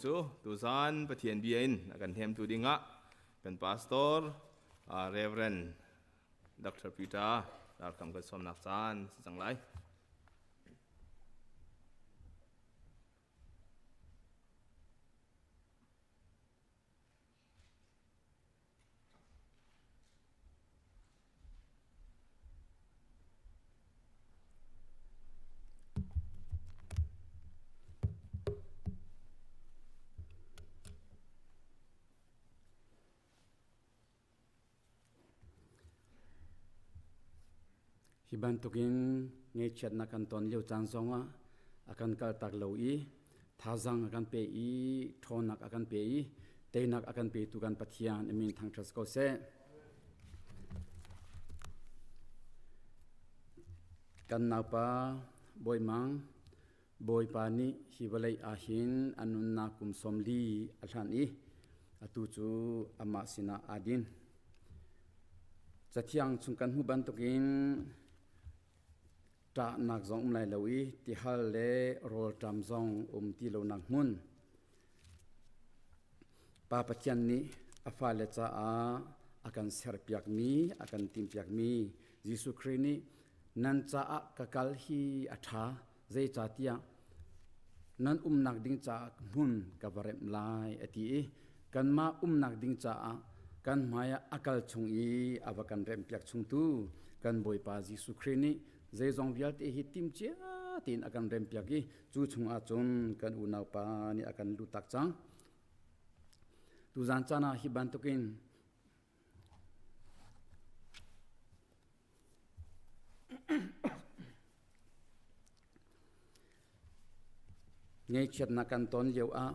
cu tuzan Pathian bia in a kan hnemtu dingah kan pastor Reverend Dr. Peter Darkam kan sawmnak caan si cang lai. Hi bantukin ngaihchiatnak kan ton lio caan zongah a kan kaltak lo i thazaang a kan pe i ṭhawnnak a kan pe i teinak a kan petu kan Pathian a min thangṭhat ko seh. Kan naupa Bawi Mang Bawipa nih hi vawlei ah hin a nunnak kum 40 a hlanh i atu cu amah sinah aa din. Cathiang chung kan hmuh bantukin ṭahnak zong um lai lo i tihal le rawlṭam zong um ti lonak hmun. Pa Pathian nih a fale caah a kan serpiakmi, a kan timhpiakmi Jesuh Khrih nih nan caah ka kal hi a ṭha, zeicahtiah nan umnak ding caah hmun ka va remh lai a ti i kanmah umnak ding caah kan hmaiah a kal chung i a va kan remhpiak chungtu kan Bawipa Jesuh Khrih nih zeizong vialte hi timcia tein a kan rempiak i cu chungah cun kan unaupa nih a kan lutak cang. Tuzan caan ah hi bantukin Ngaihchiatnak kan ton lio ah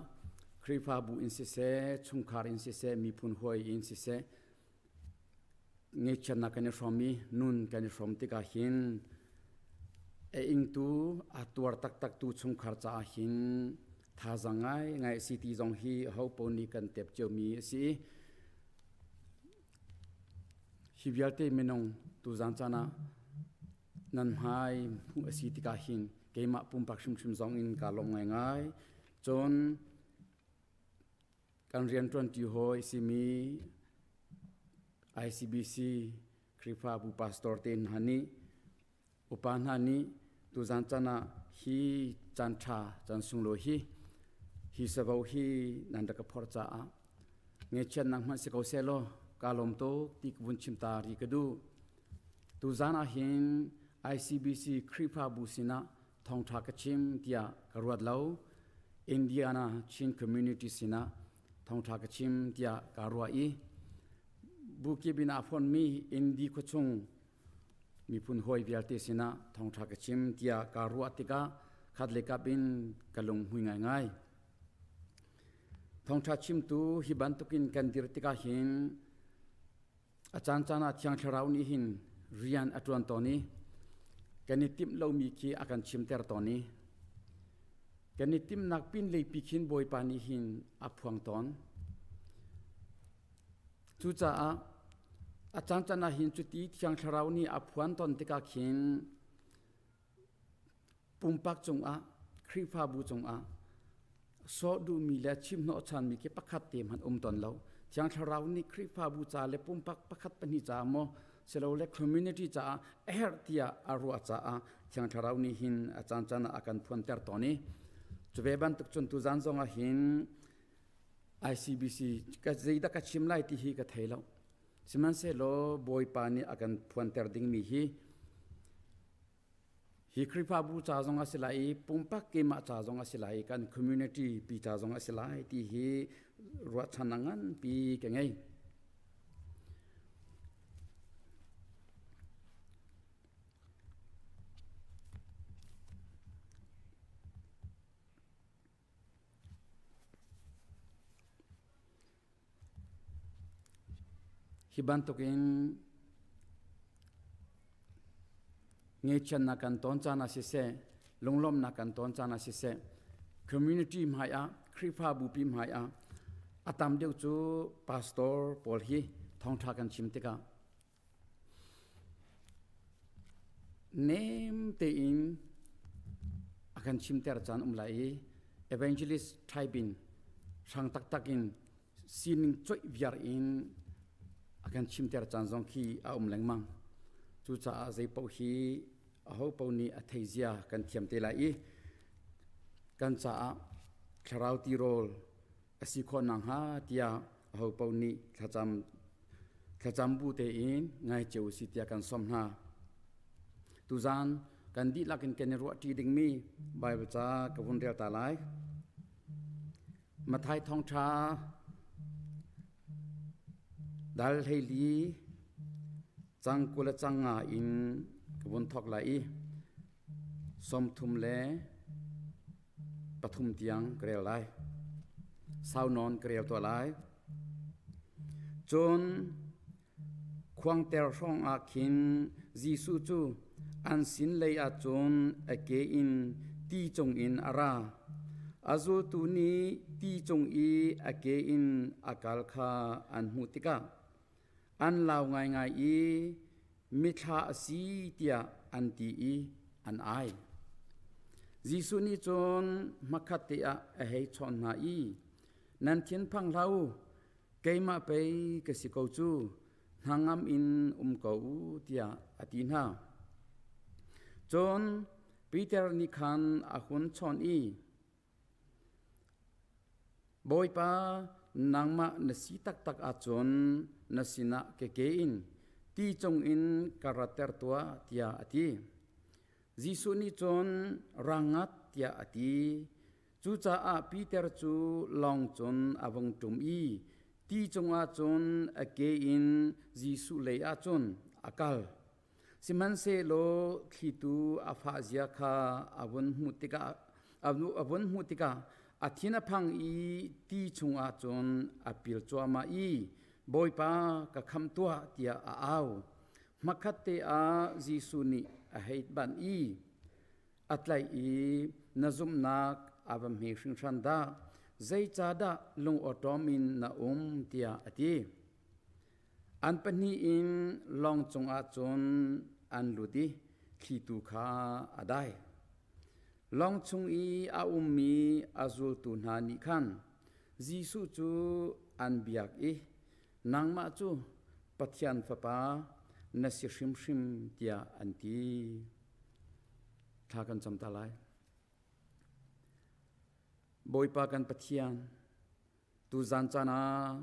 Khrihfabu in siseh, chungkhar in siseh, miphun hawi in siseh, ngaihchiatnak kan i hrawm i nun kan i hrawm tikah hin a ingtu a tuar taktak tu chungkhar caah hin thazaang ngai ngai a si ti zong hi ho paoh nih kan tep ciomi a si. Hi vialte minung tuzan caan ah nan hmai hmuh a si tikah hin keimah pumpak hrimhrim zong in kaa lawm ngaingai. Cun kan rianṭuanṭi hawi simi ICBC Khrihfabu pastor te hna nih upa hna nih tuzan caan ah hi caan ṭha caan sunglawi hi hi savo hi nan rak ka phorh caah ngaihchiatnak hmanh si ko sehlaw kaa lawm tuk ti ka vun chim ta ri ka duh. Tuzan ah hin ICBC Khrihfabu sinah thawngṭha ka chim tiah ka ruat lo. Indiana Chin Community sinah thawngṭha ka chim tiah kaa ruah i bu kip in aa fonmi Indi khuachung miphun hawi vialte sinah thawngṭha ka chim tiah kaa ruah tikah khat le kap in ka lunghmui ngaingai. Thawngṭha chimtu hi bantukin kan dir tikah hin a caancaan ah Thiang Thlarau nih hin rian a ṭuan tawn i kan i timh lomi khi a kan chimter tawn i kan i timhnak pinlei pi khin Bawipa nih hin a phuang tawn. Cucaah a caancaan ah hin cuti Thiang Thlarau nih a phuan tawn tikah khin pumpak cungah Khrihfabu cungah sawh duhmi le chimhnawhchanmi khi pakhat te hmanh um tawn lo. Thiang Thlarau nih Khrihfabu ca le pumpak pakhat pahnih caah maw silole community caah a herh tiah a ruah caah Thiang Thlarau nih hin a caancaan ah a kan phuanter tawn i cu ve bantuk cun tuzaan zongah hin ICBC ka zeidah ka chim lai ti hi ka thei lo. Sihmanhsehlaw Bawipa nih a kan phuanter dingmi hi hi Khrihfabu ca zong a si lai i pumpak keimah ca zong a si lai i kan community pi ca zong a si lai ti hi ruahchannak nganpi ka ngei. Hi bantukin ngaihchiatnak kan ton caan ah siseh, lunglawmhnak kan ton caan ah siseh, community hmai ah, Khrihfabu pi hmai ah a tam deuh cu pastor pawl hi thawngṭha kan chim tikah Nem tein a kan chimter caan um lai i evangelist type in. Hrang taktak in sining coih viar in a kan chimter caan zong khi a um lengmang. Cucaah zeipaoh hi aho paoh nih a theizia kan thiam te lai i kan caah thlarau tirawl a si khawh nakhnga tiah aho paoh nih thlacam thlacam bu tein ngai cio si tiah kan sawm hna. Tuzaan kan dihlak in kan i ruahṭi dingmi Baibal ca ka vun rel ta lai. Matthai thawngṭha dal 14 cang 20 le cang nga in ka vun thawk lai i 33 tiang ka rel lai. Sau nawn ka rel tuah lai. Cun Khuangter hrawngah khin Jesuh cu an sin lei ah cun a ke in ti cungin a ra. A zultu nih ti cung i a ke in a kal kha an hmuh tikah an lau ngaingai i mithla a si tiah an ti i an ai. Jesuh nih cun hmakhatte ah a hei chawnh hna i, Nan thinphang hlah u, keimah pei ka si ko cu, hnangam in um ko u, tiah a ti hna. Cun Peter nih khan a hun chawnh i, Bawipa, nangmah na si taktak ahcun na sinah ke ke in ti cungin ka ratter tuah, tiah a ti. Jesuh nih cun, Ra ngat, tiah a ti. Cucaah Peter cu lawng cun a vung ṭum i ti cungah cun a ke in Jesuh lei ah cun a kal. Sihmanhsehlaw thlitu a fah zia kha a vun hmuh tikah a vun hmuh tikah a thin a phang i ti chungah cun a pil cuahmah i Bawipa ka khamh tuah tiah a au. Hmakhatte ah Jesuh nih a hei banh i a tlaih i na zumhnak a va hme hringhran dah zeicahdah lungawṭawm in na um tiah a ti. An pahnih in lawng cungah cun an lut i thlitu kha a dai. Lawng chung i a ummi a zultu hna nih khan Jesuh cu an biak i nangmah cu Pathian Fapa na si hrimhrim tiah an ti. Thla kan cam ta lai. Bawipa kan Pathian, tuzan caan ah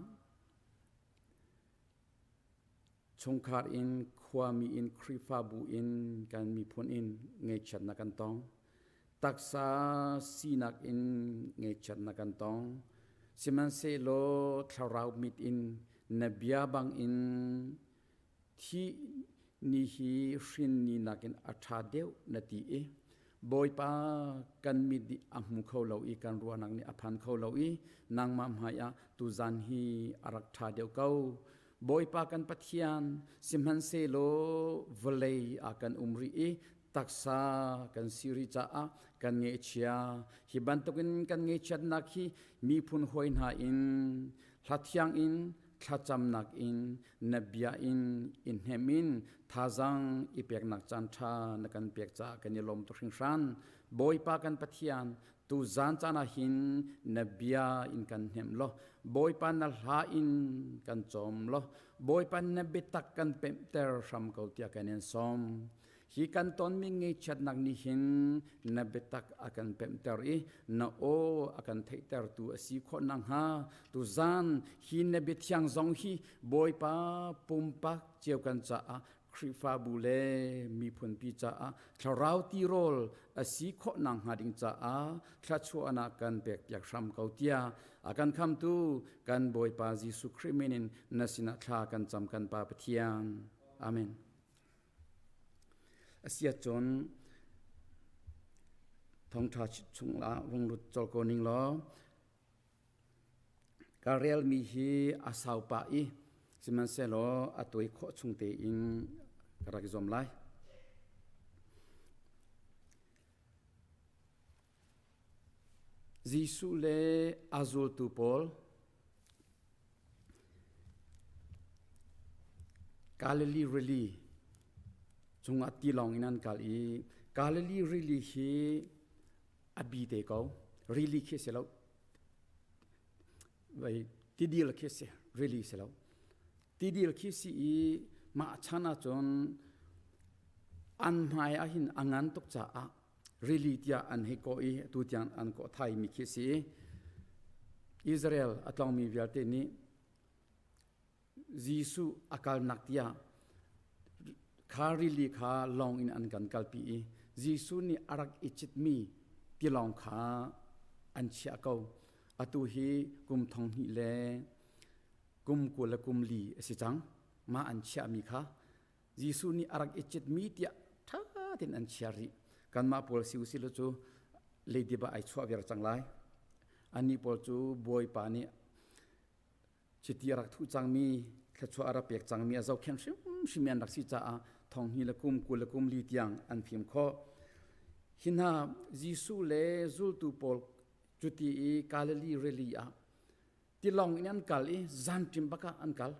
chungkhar in khuami in Khrihfabu in kan miphun in ngaihchiatnak kan tong. Taksa sinak in ngaihchiatnak kan tong. Sihmanhsehlaw thlarau mit in na bia bang in Thi ni hi hrin ni nakin a ṭha deuh na ti i Bawipa kan mit nih a hmu kho lo i kan ruahnak nih a phan kho lo i nangmah hmaiah tuzan hi a rak ṭha deuh ko. Bawipa kan Pathian, sihmanhsehlaw vawlei ah kan um rih i taksa kan si rih caah kan ngaihchia. Hi bantukin kan ngaihchiatnak hi miphun hawi hna in hla thiang in thlacamnak in na bia in i hnem in thazaang i peknak caan ṭha na kan pek caah kan i lawm tuk hringhran. Bawipa kan Pathian, tu zan caan ah hin na bia in kan hnem law, Bawipa na hla in kan cawm law, Bawipa na biatak kan pemhter hram ko tiah kan in sawm. Hi kan tonmi ngaihchiatnak nih hin na biatak a kan pemhter i na aw a kan theihtertu a si khawh nakhnga tuzan hi na biathiang zong hi Bawipa pumpak cio kan caah Khrihfabu le miphunpi caah thlarau tirawl a si khawh nakhnga ding caah thluachuahnak kan pekpiak hram ko tiah a kan khamtu kan Bawipa Jesuh Khrih min in na sinah thla kan cam kan Pa Pathian. Amen. Asiahcun thawngṭha chungah vung lut colh ko ning law ka relmi hi a sau pah i sihmanhsehlaw a tawi khawh chung tein ka rak i zuam lai. Jesuh le a zultu pawl Galilee Rili cungah tilawng in an kal i Galilee Rili hi a bi te ko. Rili khi a si lo. Vai tidil khi si rili si lo. Tidil khi si i mah chan ahcun an hmai ah hin a ngan tuk caah rili tiah an hei kawh i atu tiang an kawh thai mi khi si. Israel a tlawngmi vialte nih Jesuh a kalnak tiah kha rili kha lawng in an kan kalpi i Jesuh nih a rak i citmi tilawng kha an chiah ko. Atu hi kum thong hnih le kum 20 le kum li a si cang. Mah an chiahmi kha Jesuh nih a rak i citmi tiah ṭha tein an chiah rih. Kanmah pawl si usih law cu leidip ah ai chuah viar cang lai. Annih pawl cu Bawipa nih Chiti a rak thuh cangmi, thluachuah a rak pek cangmi a zohkhenh hrimhrim an rak si caah thonghnih le kum 20 le kum li tiang an fim khawh. Hi hna Jesuh le zultu pawl cuti i Galilee rili ah tilawng in an kal i zanṭim bak ah an kal.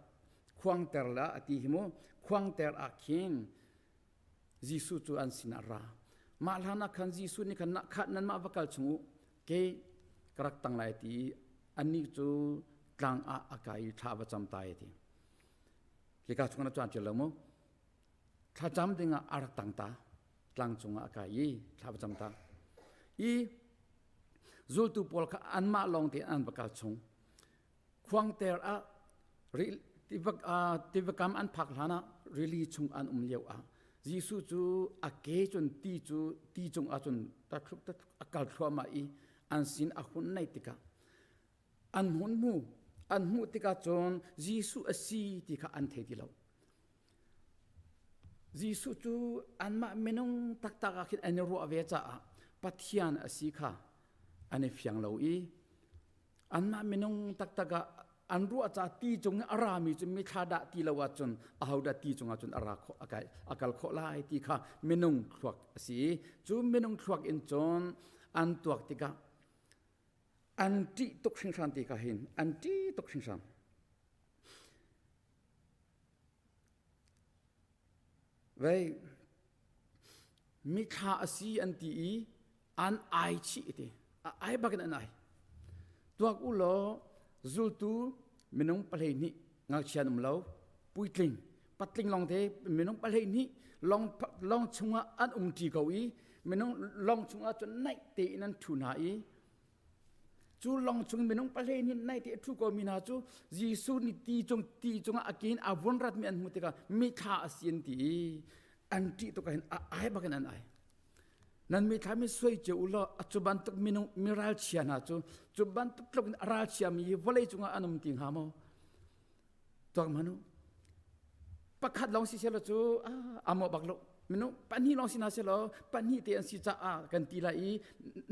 Khuangter la a ti hi mu. Khuangter ah khin Jesuh cu an sinah ra. Mah hlan ah khan Jesuh nih khan khat nanmah va kal chung u ke ka rak tang lai ti anih cu tlang ah a kai i thla va cam ta ti. Hika chung na chuan lo mu. Thlacam dingah a rak tang ta. Tlang cungah a kai i thla va cam ta. I zultu pawl kha anmah lawng te an va kal chung. Khuangter ah tivakam an phak hlan ah rili chung an um lio ah Jesuh cu a ke cun ti cu ti cung ah cun tathluk tathluk a kal thluahmah i an sin a hun naih tikah an hun hmu an hmuh tikah cun Jesuh a si ti kha an thei ti lo. Jesuh cu anmah minung taktak ah khin an i ruah ve caah Pathian a si kha an i fiang lo i Anmah minung taktak ah an ruah ca ti cung i a rami cu mithla dah ti lo ahcun ahodah ti cungah cun a ra khawh a kal khawh lai ti kha minung thluak a si i cu minung thluak in cun an tuak tikah an ṭih tuk hringhran ti kha hin an ṭih tuk hringhran. Vei mithla a si an ti i an ai chih ti a ai bakin an ai tuak u law zultu minung 12 ngakchia an um lo puitling patling lawng te minung 12 long long chungah an um ṭi ko i minung long chungah cun naih tein an ṭhu hna i Cu lawng chung minung 12 naih te a ṭhu ko mi hna cu Jesuh nih ti cung ti cungah a ke in a vun ratmi an hmuh tikah mithla a si an ti i an ṭih tuk ahhin a ai bakin an ai. Nan mithla mi suai cio u law a cu bantuk minung mi ralchia hna cu cu bantuk tluk in a ralchia mi hi vawlei cungah an um ti hnga maw? Tuak hmanh u. Pakhat lawng si selaw cu a mawh bak lo. Minung pahnih lawng si hna selaw pahnih te an si caah kan ti lai i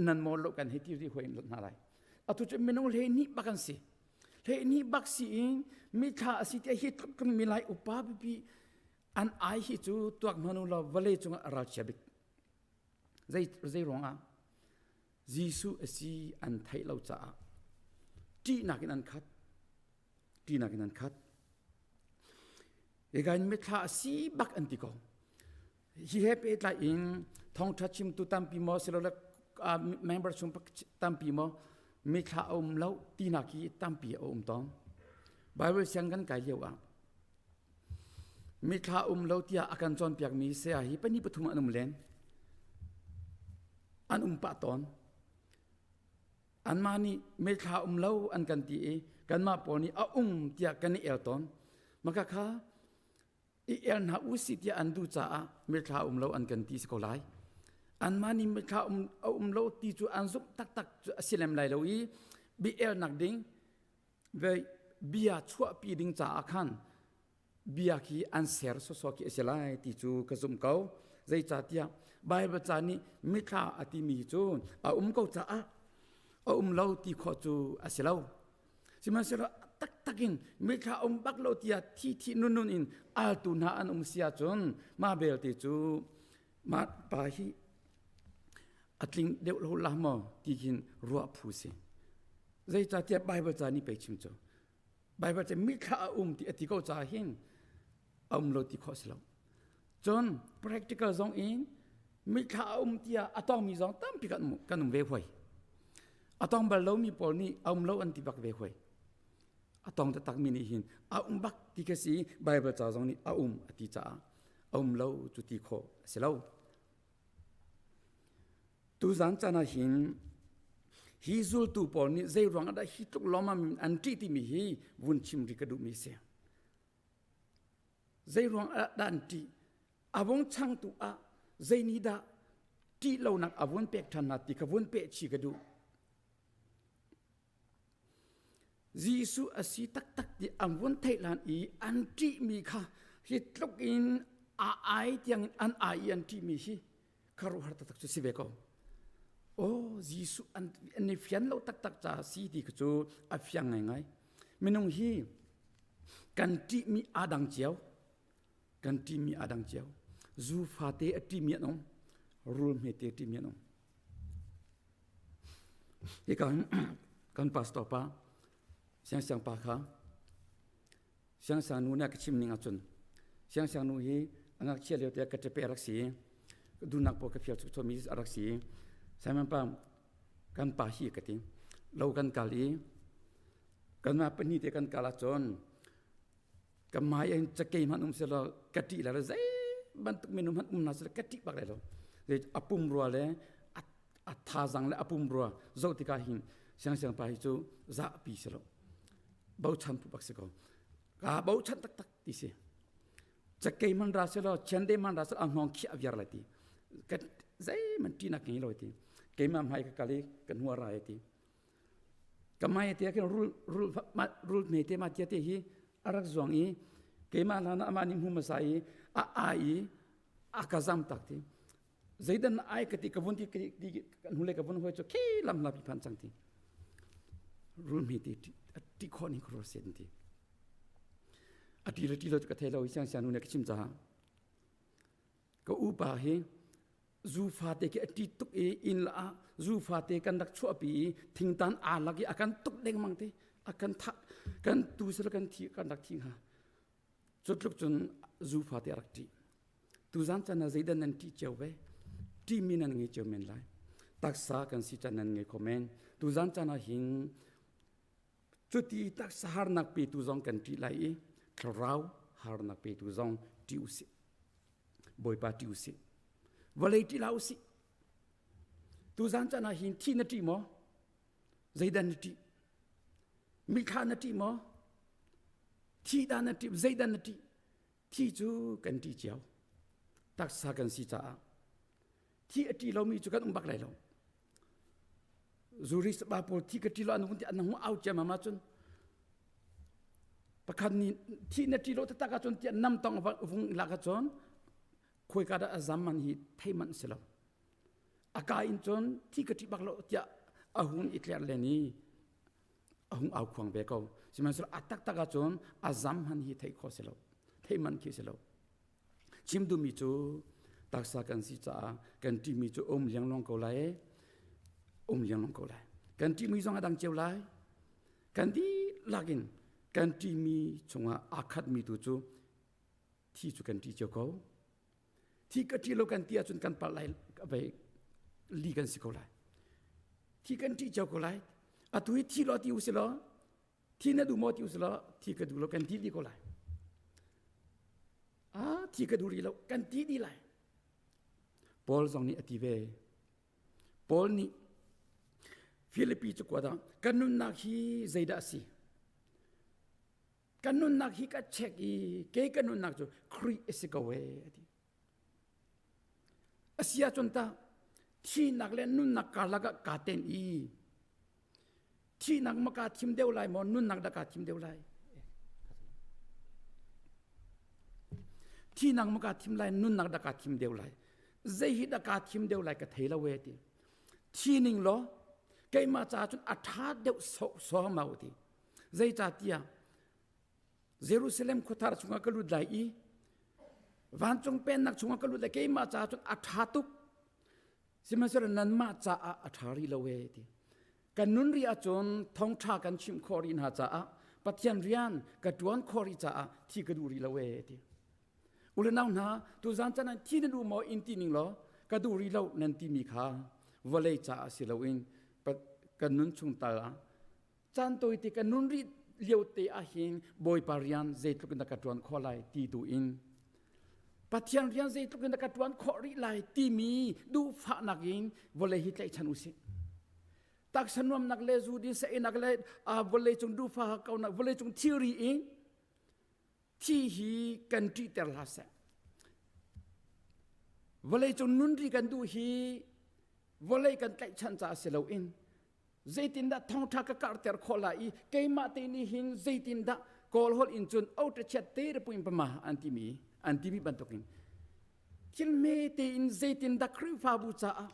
nan maw lo kan hei ti rih hoi hna lai. Atu cu minung 12 bak an si. 12 bak si in mithla a si tiah hi tluk tlung mi lai upa pipi an ai hi cu tuak hmanh u law vawlei cungah a ralchia bik. Zei zei ruangah Jesuh a si an theih lo caah ṭihnak in an khat. Ṭihnak in an khat. Hika in mithla a si bak an ti ko. Hi he pehtlai in thawngṭha chimtu tampi maw silole member chung tampi maw mithla a um lo tinak hi tampi a um tawn. Bible siang kan kai lio ah mithla um lo tiah a kan cawnpiakmi saya hi pahnih pathum an um len. An um pah tawn. Anmah nih mithla um lo an kan ti i kanmah pawl nih a um tiah kan i el tawn. Maka kha i el hna u si tiah an duh caah mithla um lo an kan ti si ko lai. Anmah nih mithla um, a um lo ti cu an zumh taktak cu a si lem lai lo i bi elnak ding ve bia chuahpi ding caah khan bia khi an ser sawsawh khi a si lai ti cu ka zumh ko. Zeicahtiah Baibal ca nih mithla a timi cu a um ko caah a um lo ti khawh cu a si lo. Sihmanhsehlaw taktak in mithla um bak lo tiah thi thi nun nun in altu hna an um si ahcun mah belte cu mah pa hi a tling deuh lo la maw ti khin ruah phu si. Zeicahtiah Baibal ca nih pei chim cu Baibal cu mithla a um ti a ti ko caah hin a um lo ti khawh si lo. Cun practical zong in mithla a um tiah a tongmi zong tampi kan um, kan um ve huai. A tong bal lomi pawl nih a um lo an ti bak ve huai. A tong taktak mi nih hin a um bak ti ka si Bible ca zong nih a um a ti caah a um lo cu ti khawh a si lo. Tuzan caan ah hin hi zultu pawl nih zei ruang ah dah hi tluk lawmmam in an ṭih timi hi vun chim rih ka duhmi a si. Zei ruang ah dah an ṭih? A vung changtu ah zei nih dah ṭih lonak a vun pek ṭhan hna ti kha vun peh chih ka duh. Jesuh a si taktak ti an vun theih hlan i an ṭihmi kha hi tluk in a ai tiang in an ai i an ṭihmi hi khuaruahhar taktak cu si ve ko. Aw Jesuh an, an i fian lo taktak caah si ti kha cu a fiang ngaingai. Minung hi kan ṭihmi aa dang cio. Kan ṭihmi aa dang cio. Zu fate a ṭihmi an um. Rul hmete a ṭihmi an um. Hika kan pastor pa siangsiang pa kha siangsiang nu nih a ka chim ning ahcun siangsiang nu hi a ngakchia lio te ka ṭepe a rak si i duhnak pawl ka fial chukchomi a rak si i Simon pa kan pa hi ka ti lo kan kal i kanmah pahnih te kan kal ahcun ka hmai in cakei hmanh um selaw ka ṭih lai lo zei bantuk minung hmanh um hna selaw ka ṭih bak lai lo a pum rua le a thazang le a pum rua zoh tikah hin siangsiang pa hi cu zahpi si lo bochan phu bak si ko ka bochan taktak ti si cakei man ra selaw chiande man ra selaw a hngawng khiah viar lai ti ka zei man ṭihnak ngei lo ti keimah hmai ka kal i ka hnuar rai ti Ka mai te khin rul rul rul hme te ma tia te hi a rak zuang i keimah hlan ah amah nih hmu hmasa i a ai i a ka zam tak ti zeidan na ai ka ti ka vun ti ti ka hnulei ka vun hoi cu khi lam hla pi phan cang ti rul hme te ti khawh ning khoro sen ti a ti le ti lo ka thei lo siang siang nu ne ka chim caah Ka upa hi zu fate khi a ṭit tuk i inn la ah zu fate kan rak chuahpi i thingtan aa lak i a kan tuk lengmang te a kan thah kan tu sila kan thi kan rak thi hnga cu tluk cun zu fate a rak ṭih tuzan chan ah zeidah nan ṭih cio ve ṭihmi nan ngei cio men lai taksa kan si chan nan ngei kho men tuzan chan ah hin Cuti taksa harnak petu zong kan ṭih lai i thlarau harnak petu zong ṭih usih. Bawipa ṭih usih. Vawlei ṭih hlah usih. Tuzan caan ah hin thih na ṭih maw? Zeidah na ṭih? Mithla na ṭih maw? Thih dah na ṭih? Zeidah na ṭih? Thi cu kan ṭih cio. Taksa kan si caah. Thi a ṭih lomi cu kan um bak lai lo. Zuri ba pawl thi ka ṭi lo an hun ti an hung au ciammam ahcun pakhat nih thi na ṭi lo taktak ahcun tiah nam tong vung lak ahcun khuaika dah a zam man hi thei manh si lo. A ka in cun thi ka ṭi bak lo tiah a hun i tler len i a hung au khuang ve ko. Sihmanhsehlaw a taktak ahcun a zam han hi theih khawh si lo. Theih man khi si lo. Chim duhmi cu taksa kan si caah kan ṭihmi cu um liangluang ko lai um liangluang ko lai. Kan ṭihmi zong a dang cio lai. Kan dihlak in kan ṭihmi chungah aa khatmi tu cu thi cu kan ṭih cio ko. Thi ka ṭih lo kan ti ahcun kan palh lai vei li kan si ko lai. Thi kan ṭih cio ko lai. Atu hi thi law ti u si law thi na duh maw ti usih law thi ka duh lo kan ti dih ko lai ah thi ka duh rih lo kan ti dih lai Paul zong nih a ti ve Paul nih Filipi cakuat ah kan nunnak hi zeidah a si kan nunnak hi ka check i kei ka nunnak cu Khrih a si ko e a ti A si ahcun tah thihnak le nunnak karlak ah kaa ten i thihnak ma kaa thim deuh lai maw nunnak dah kaa thim deuh lai? Thihnak ma kaa thim lai nunnak dah kaa thim deuh lai? Zei hi dah kaa thim deuh lai ka thei lo e ti. Thi ning law keimah caah cun a ṭha deuh sawh mau ti. Zeicahtiah Jerusalem khuathar chungah ka lut lai i vancung pennak chungah ka lut lai keimah caah cun a ṭha tuk sihmanhsehlaw nanmah caah a ṭha rih lo e ti kan nun rih ahcun thawngṭha kan chimh khawh rih hna caah Pathian rian ka ṭuan khawh rih caah thi ka duh rih lo e ti ule nau hna tuzan chan ah thi na duh maw in ti ning law ka duh rih lo nan timi kha vawlei caah si loin kan nun chung tal ah caan tawite kan nun rih. lio te ah hin Bawipa rian zeitluk in dah ka ṭuan khawh lai ti tu in Pathian rian zeitluk in dah ka ṭuan khawh rih lai timi duhfahnak in vawlei hi tlaihchan usih. Taksa nuamnak le zu din sa-inak le vawlei cung duhfah hakkaunak vawlei cung thilri in thi hi kan ṭihter hlah seh. Vawlei cung nun ri kan duh hi vawlei kan tlaihchan caah si loin zeitindah thawngṭha ka karhter khawh lai i keimah te nih hin zeitindah kawl holh in cun otachiat te re puin pama an timi an timi bantukin thil hme tein zeitindah Khrihfabu caah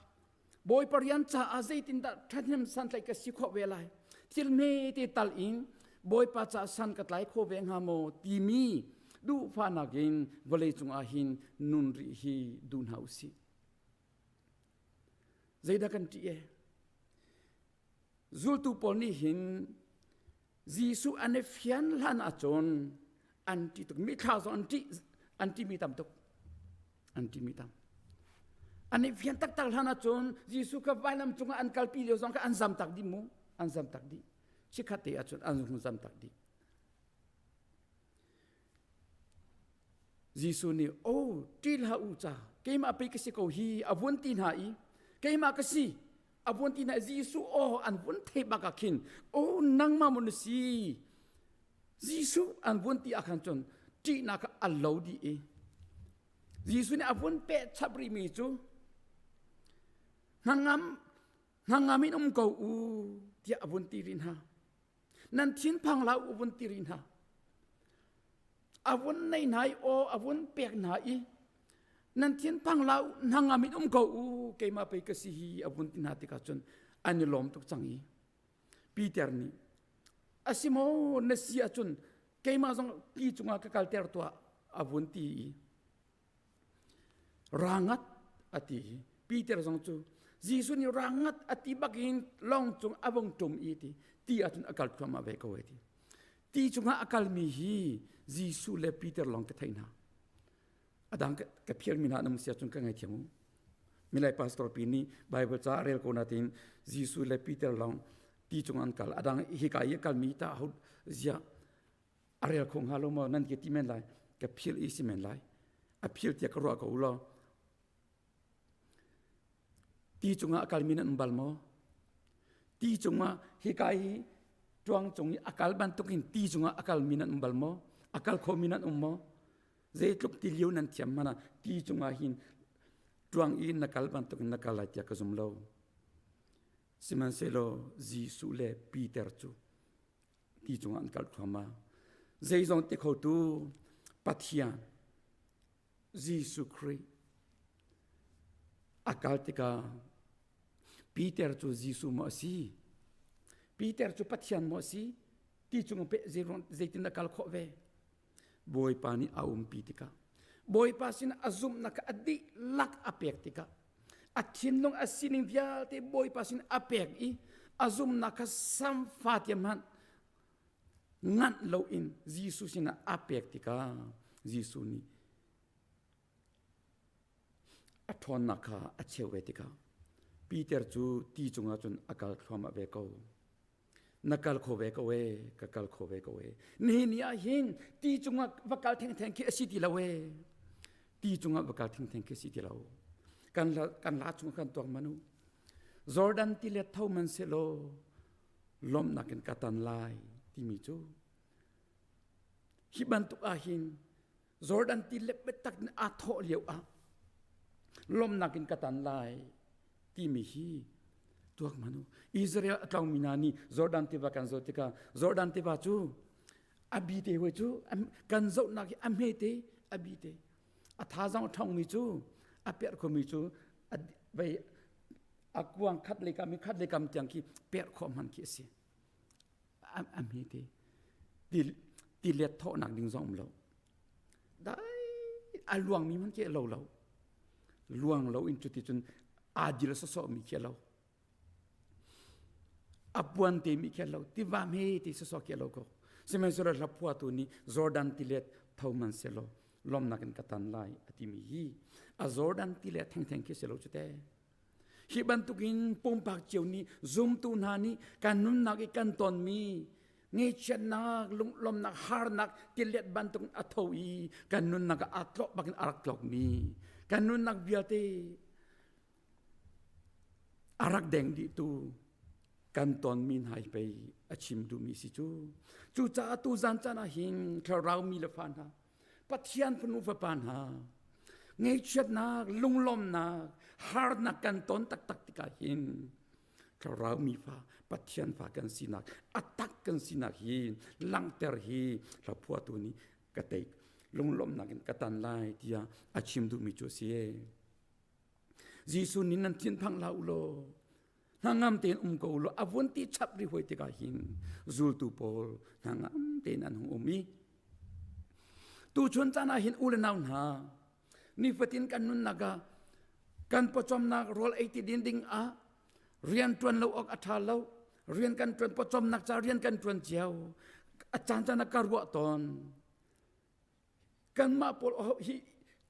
Bawipa rian caah zeitindah ṭhahnem santlaih ka si khawh ve lai thil hme te tal in Bawipa caah san ka tlai kho ve hnga maw timi duhfahnak in vawlei cungah hin nun rih hi duh hna usih. Zeidah kan ṭih e? Zultu pawl nih hin Jesuh an i fian hlan ahcun an ṭih tuk. Mithla zong an ṭih, an ṭihmi tam tuk. An ṭihmi tam. An i fian taktak hlan ahcun Jesuh kha vailam cungah an kalpi lio zong kha an zam tak dih mu. An zam tak dih. Chikkhat te ahcun an hung zam tak dih. Jesuh nih, "Oh, ṭih hlah u ca, keimah pei ka si ko hi," a vun ti hna i, "Keimah ka si," a vun ti hna i Jesuh aw an vun theih bak ah khin, "Oh, nangmah maw na si?" Jesuh an vun ti ah khan cun ṭihnak kha a lo dih i Jesuh nih a vun peh chap rihmi cu hnangam hnangam in um ko u tiah a vun ti rih hna. Nan thinphang hlah u vun ti rih hna. A vun nei hna i aw a vun pek hna i nan thinphang hlah u hnangam in um ko u keimah pei ka si hi a vun ti hna tikah cun an i lawm tuk cang i Peter nih a si maw na si ahcun keimah zong ti cungah ka kalter tuah a vun ti i Rangat a ti i Peter zong cu Jesuh nih rangat a ti bakin lawng cung a vung ṭum i ti ti ahcun a kal thluahmah ve ko ai ti. Ti cungah a kalmi hi Jesuh le Peter lawng ka theih hna. A dang ka phialmi hna an um si ahcun ka ngaithiam u. Milai pastor pi nih Bible ca a rel ko natin Jesuh le Peter lawng ti cung an kal. A dang hika i a kalmi ta ho ziah a rel kho hnga lo maw nan ke ti men lai ka phil i si men lai a phil tiah ka ruah ko law ti cungah a kalmi nan um bal maw ti cungah hika hi tuang cung i a kal bantukin ti cungah a kalmi nan um bal maw a kal khomi nan um maw zeitluk ti lio nan thiam hmanh ah ti cungah hin tuang i na kal bantukin na kal lai tiah ka zum lo sihmanhsehlaw Jesuh le Peter cu ti cungah an kal thluahmah. Zeizong ti khotu Pathian Jesuh Khrih a kal tikah Peter cu Jesuh maw a si? Peter cu Pathian maw a si? Ti cung pe zeitin a kal khawh ve? Bawipa nih a umpi tikah Bawipa sin a zumhnak a dihlak a pek tikah a thinlung a sining vialte Bawipa sin a pek i a zumhnak kha samfa tiang hmanh nganh loin Jesuh sinah a pek tikah Jesuh nih a ṭhawnnak kha a cheu ve tikah Peter cu ti cungah cun a kal thluahmah ve ko. Na kal kho ve ko e, ka kal kho ve ko e. Nihin ni ah hin ti cungah va kal thengtheng khi a si ti lo e. Ti cungah va kal thengtheng khi a si ti lo. Kan la, kan la chung kan tuak manu. Jordan tilet tho man selaw lawmhnak in ka tan lai timi cu hi bantuk ah hin Jordan tilet biatak in aa thawh lio ah lawmhnak in ka tan lai timi hi tuak manu Israel a tlawngmi hna nih Jordan tiva kan zoh tikah Jordan tiva cu a bi te hoi cu kan zohnak hi a hme te a bi te a thazang a ṭhawngmi cu a perh khomi cu vei a kuang khat lei kam i khat lei kam tiang khi perh khawh hman khi a si a hme te ti let thawhnak ding zong um lo dai a luangmi hmanh khi a lo lo luang lo in cuti cun aa dil sawsawhmi khi a lo a puan te mi khi a lo tiva hme ti sawsawh khi a lo ko sihmanhsehlaw hla phuahtu nih Jordan tilet tho man selaw lawmnak in ka tan lai a timi hi a Jordan tilet thengtheng khi si lo cu te hi bantukin pumpak cio nih zumtu hna nih kan nunnak i kan tonmi. Ngechiatnak, lunglawmnak, harnak tilet bantuk a tho i kan nunnak ah aa tlok bakin a rak tlokmi kan nunnak vialte a rak deng dihtu kan tonmi hna hi pei a chim duhmi si cu. Cucaah tu zan caan ah hin thlarau mi le fa hna Pathian fanu fapa hna ngaihchiatnak, lunglawmnak, harnak kan ton taktak tikah hin thlarau mi fa Pathian fa kan sinak a tak kan sinak hi langhter hi hlaphuatu nih ka tei lunglawmhnak in ka tan lai tiah a chim duhmi cu a si. Jesuh nih nan thinphang hlah u law hnangam tein um ko law a vun ti chap ri hoi tikah hin zultu pawl hnangam tein an hung um i tuchun caan ah hin u le nau hna nifatin kan nunnak ah kan pawcawmnak rawl ei ti din ding ah rian ṭuan lo awk a ṭha lo rian kan ṭuan pawcawmnak ca rian kan ṭuan cio a caan caan ah ka ruah tawn Kanmah pawl hi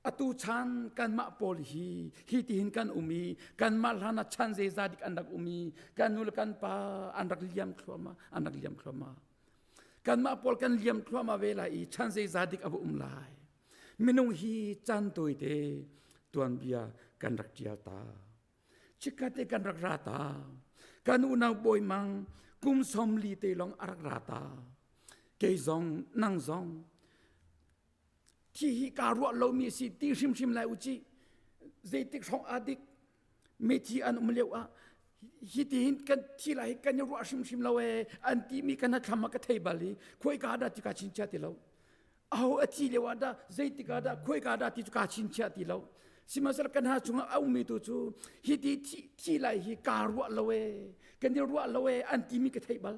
atu chan kanmah pawl hi hi tihin kan um i kanmah hlan ah chan zeizah dik an rak um i kan nu le kan pa an rak liam thluahmah an rak liam thluahmah kanmah pawl kan liam thluahmah ve lai i chan zeizah dik a va um lai minung hi chan tawite tuanbia kan rak ṭial ta chikkhat te kan rak ra ta kan unau bawi mang kum 40 te lawng a rak ra ta kei zong nang zong thi hi kaa ruah lomi si ti hrimhrim lai u ci zeitik hrawng ah dik mithi an um lio ah hi ti hin kan thi lai kan i ruah hrimhrim lo ee an ti mi kan thlam ah ka thei bal i khoi ka dah ti ka chin chia ti lo aho a thi lio ah dah zeitik ah dah khoi ka dah ti cu ka chinchiah ti lo sihmanhsehlaw kan ha chungah a ummi tu cu hi ti thi, thi lai hi kaa ruah lo e kan i ruah lo e an timi ka theih bal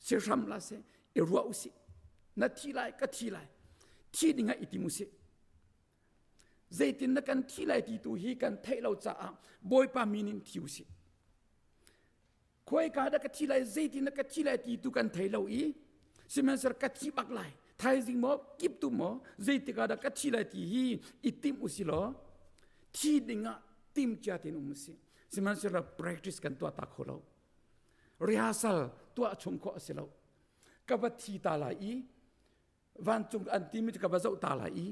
sihram la se i ruah usih na thi lai ka thi lai thi ding ah i tim usih zeitin na kan thi lai ti tu hi kan theih lo caah bawipa min in thi usih Khuaika dah ka thi lai, zeitin dah ka thi lai ti tu kan thei lo i sihmanhsehlaw ka thi bak lai. Thaizing maw, kiptu maw, zeitik ah dah ka thi lai ti hi i tim usi law thi ding ah tim cia tein um usih. Sihmanhsehlaw practice kan tuah ta kho lo. Rehearsal tuah chung khawh a si lo. Ka va thi ta lai i vancung an timi cu ka va zoh ta lai i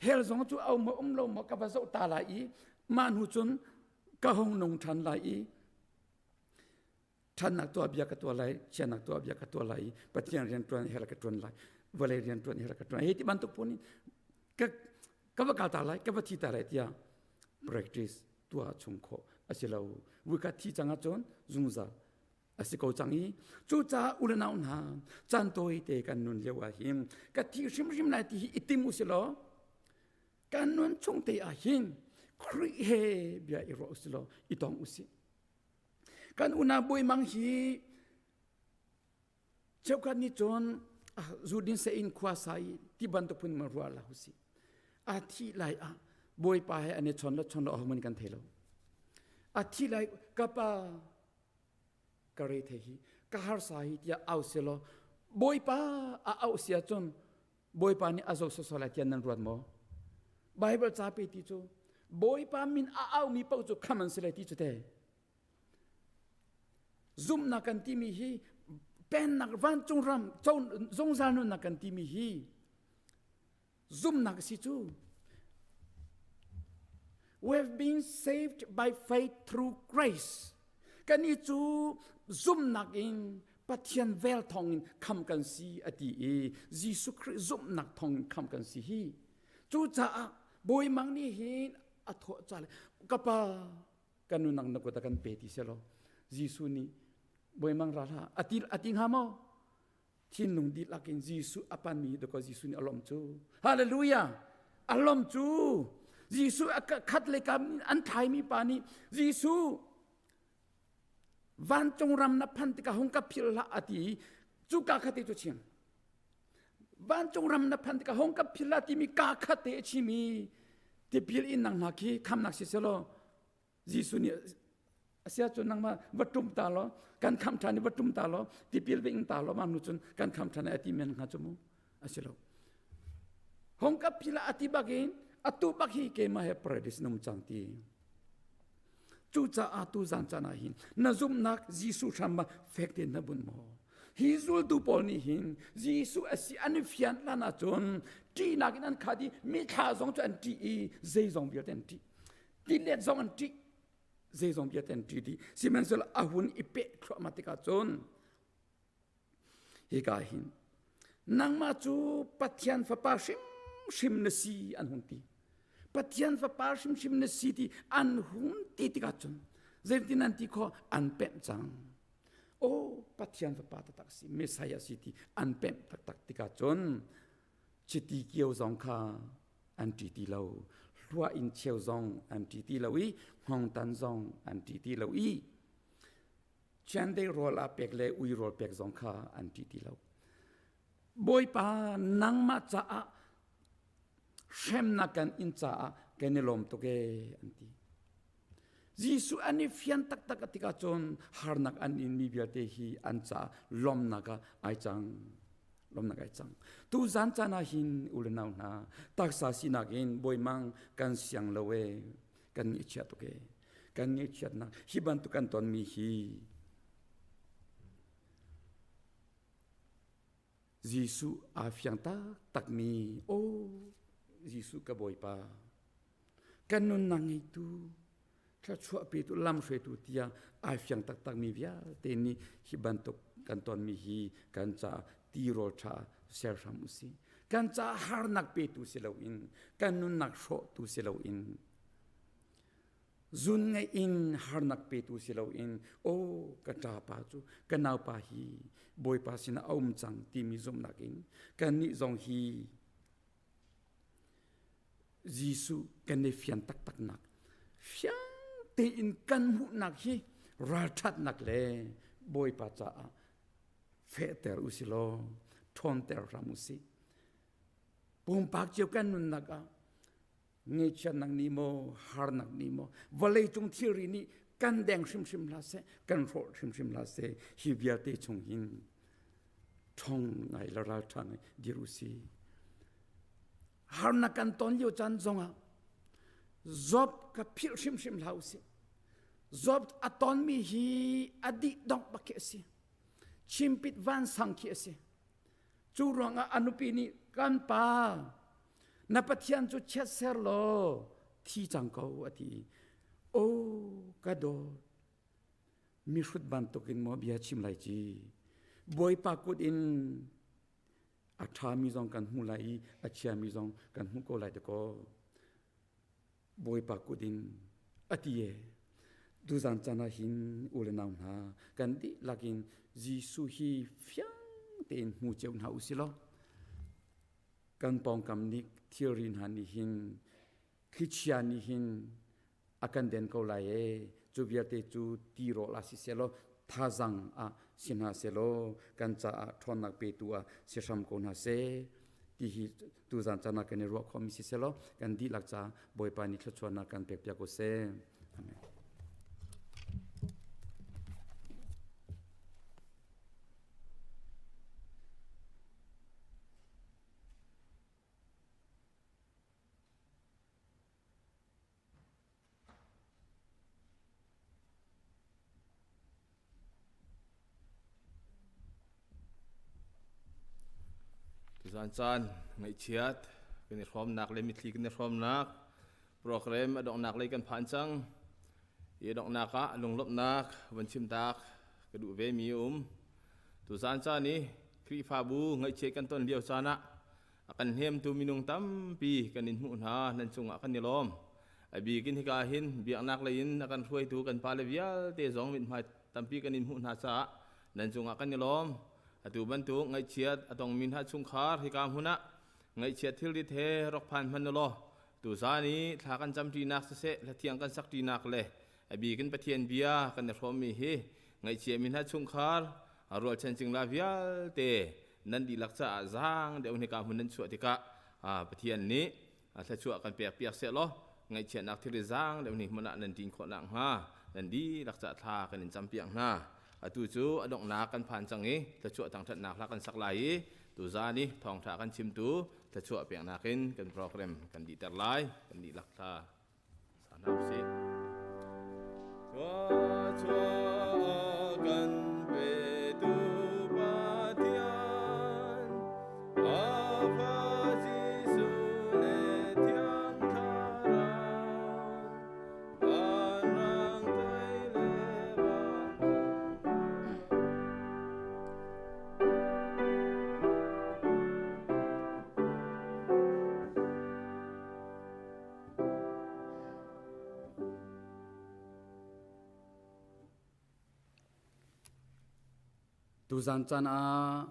hell zong cu a um um lo maw ka va zoh ta lai i mah hnu cun ka hung nung ṭhan lai i ṭhannak tuah bia ka tuah lai chianak tuah bia ka tuah lai i Pathian rian ṭuan hell ka ṭuan lai vawlei rian ṭuan hell ka ṭuan hei ti bantuk phun in ka ka va kal ta lai ka va thi ta lai tiah practice tuah chung khawh a si lo vui ka thi cang ahcun zungzal a si ko cang i cucaah u le nau hna caan tawi te kan nun lio ah hin ka thi hrimhrim lai ti hi i tim u si law kan nun chung te ah hin Khrih he bia i ruah u si law i tong u sih kan unau bawi mang hi cheukhat nih cun zudin se in khua sa i ti bantuk phun ma ruah la u sih a thi lai ah bawipa he an i chon lo chon lo ahohmanh kan thei lo a thi lai kapa ka re the hi ka harsa hi tiah au selaw bawipa a auh si ahcun bawipa nih a zo sawsawh lai tiah nan ruat maw Bible ca pe ti cu bawipa min a aumi paoh cu kham an si lai ti cu te zumhnak kan timi hi pennak vancung ram zungzal nunnak kan timi hi Zumhnak a si cu. We have been saved by faith through grace. Kannih cu zumhnak in Pathian vel thawngin kham kan si a ti i Jesuh Khrih zumhnak thawngin kham kan si hi. Cucaah Bawi Mang nih hin a thawh ca le ka pa kan nunang na kut a kan pe ti selaw Jesuh nih Bawi Mang ra hlah a ti a ti hnga maw? Thinlung dihlak in Jesuh a panmi dakaw Jesuh nih a lawmh cu. Hallelujah! A lawmh cu. Jesuh a khat le kam an thlaimi pa nih Jesuh vancung ram na phan tikah hung ka philh hlah a ti cu ka khat te cu chim. Vancung ram na phan tikah hung ka philh hlah timi ka khat te a chim i tipil in nang hna khi khamnak si selaw Jesuh nih a sia cun nangmah va ṭum ta law kan khamh ṭhan i va ṭum ta law tipil va ing ta law mah hnu cun kan khamh ṭhan a ti men hnga cu mu a si lo hong ka phila a ti bak in atu bak hi keimah he paradise num cang ti cucaah tu zan caan ah hin na zumhnak Jesuh hram ah fek tein na bunh maw? Hi zultu pawl nih hin Jesuh a si an i fian hlan ahcun ṭihnak in an khat i mithla zong cu an ṭih i zeizong vialte an ṭih. Tilet zong an ṭih. Zeizong vialte an ṭih dih. Sihmanhsehlaw a hun i peh thluahmah tikah cun hika hin nangmah cu Pathian fapa hrimhrim na si an hun ti. Pathian fapa hrimhrim na si ti an hun ti tikah cun zeitin an ti khawh an pemh cang. Aw Pathian fapa taktak si Messiah si ti an pemh taktak tikah cun chiti kio zong kha an ṭi ti lo hlua in cheu zong an ṭi ti lo i hngawngtan zong an ṭi ti lo i chiandei rawl ah pek le ui rawl pek zong kha an ṭi ti lo Bawipa nangmah caah hremnak kan in caah kan i lawm tuk ee an ti Jesuh an i fian taktak a tikah cun harnak an inmi vialte hi an caah lawmnak ah ai cang. Lawmnak ai cang. Tu zan caan ah hin u le nau hna taksa sinak in bawimang kan siang lo e kan ngaihchia tuk e kan ngaihchiatnak hi bantuk kan tonmi hi Jesuh aa fiang taktakmi aw Jesuh ka Bawipa kan nunnak ngeitu thluachuah petu lamhruaitu tiah ai fiang taktakmi vialte nih hi bantuk kan tonmi hi kan caah tirawl ṭha ser hram usih kan caah harnak petu si loin kan nunnak hrawhtu si loin Zun ngeih in harnak petu si loin aw ka ṭapa cu ka naupa hi Bawipa sinah a um cang timi zumhnak in kannih zong hi Jesuh kan i fian taktaknak fiang tein kan hmuhnak hi ralṭhatnak le Bawipa caah fehter usilaw ṭhawnter hram usih. Pumpak cio kan nunnak ah Ngaihchiatnak nih maw, harnak nih maw, vawleicung thilri nih kan deng hrimhrim hlah seh, kan hrawh hrimhrim hlah seh, hi vialte chung hin ṭhong ngai le ralṭha ngai dir u si. Harnak kan ton lio caan zongah Job ka philh hrimhrim hlah u sih. Job a tonmi hi a dih dongh bak khi a si. Chimpit vansang khi a si. Cu ruangah a nupi nih kan pa na Pathian cu chiat ser law thi cang ko a ti. O ka dawt mihrut bantukin maw bia chim lai ci Bawipa kut in a ṭhami zong kan hmu lai i a chiami zong kan hmu ko lai dakaw. Bawipa kut in a ti e. Tuzan caan ah hin u le nau hna kan dihlak in Jesuh hi fiang tein hmu cio hna u si law kan pawngkam nih thilri hna nih hin thlichia nih hin a kan den ko lai e cu vialte cu tirawl ah siseh law thazang ah si hna seh law kan caah ṭhawnnak petu ah si hram ko hna seh ti hi tuzan caan ah kan i ruah khawhmi si seh law kan dihlak ca Bawipa nih thluachuahnak kan pekpiak ko seh. Amen. Tuzan caan ngaihchiat kan i hrawmnak le mitthli kan i hrawmnak program a donghnak lei kan phan cang. I donghnak ah lunglawmhnak van chimtak ka duh ve mi um. Tuzan caan i Khrihfabu ngaihchiat kan ton lio caan ah a kan hnemtu minung tampi kan in hmuh hna nan cungah kan i lawm. A bik in hika hin biaknak lei in a kan hruaitu kan pale vialte zong mithmai tampi kan in hmuh hna caah nan cungah kan i lawm. Atu bantuk ngaihchiat a tongmi hna chungkhar hika hmun ah ngaihchiat thilrit he rak phan hmanh ulaw tuzaan i thla kan camṭinak siseh hlathiang kan sakṭinak le a bik in Pathian bia kan i hrawmmi hi ngaihchiami hna chungkhar rualchan cingla vialte nan dihlak caah zaang deuh hnika hmun nan chuah tikah Pathian nih thluachuah kan pek piak seh law ngaihchiatnak thilri zaang deuh ni hmun ah nan ṭin khawh nakhnga nan dihlak ca thla kan in campiak hna. Atu cu a donghnak kan phan cang i thluachuah thangṭhatnak hla kan sak lai i tuzaan i thawngṭha kan chimtu thluachuah peknak in kan program kan dihter lai. Kan dihlak thla sa hna usih. Thluachuah kan petu pa. Tuzan caan ah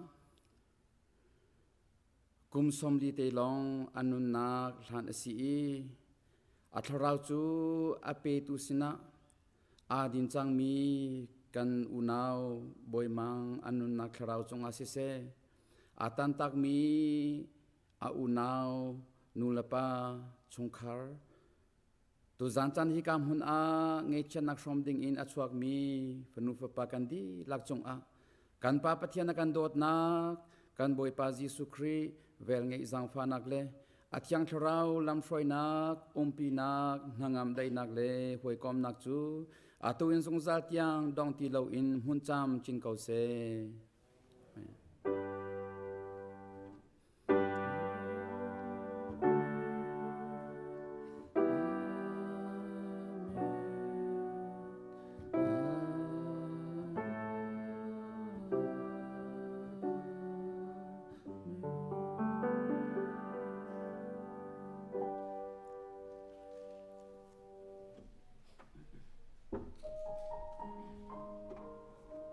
kum 40 te lawng a nunnak hlan a si i a thlarau cu a petu sinah aa din cangmi kan unau Bawimang an nunnak thlarau cungah siseh, aa tantakmi a unau nulepa chungkhar Tuzan caan hika hmun ah ngaihchiatnak hrawm ding in a chuakmi fanu fapa kan dihlak cungah kan Pa Pathian a kan dawtnak, kan Bawipa Jesuh Khrih velngeih zaangfahnak le a Thiang Thlarau lamhruainak, umpinak, hnangam daihnak le hawikomnak cu atu in zungzal tiang dong ti loin hmun camcin ko seh.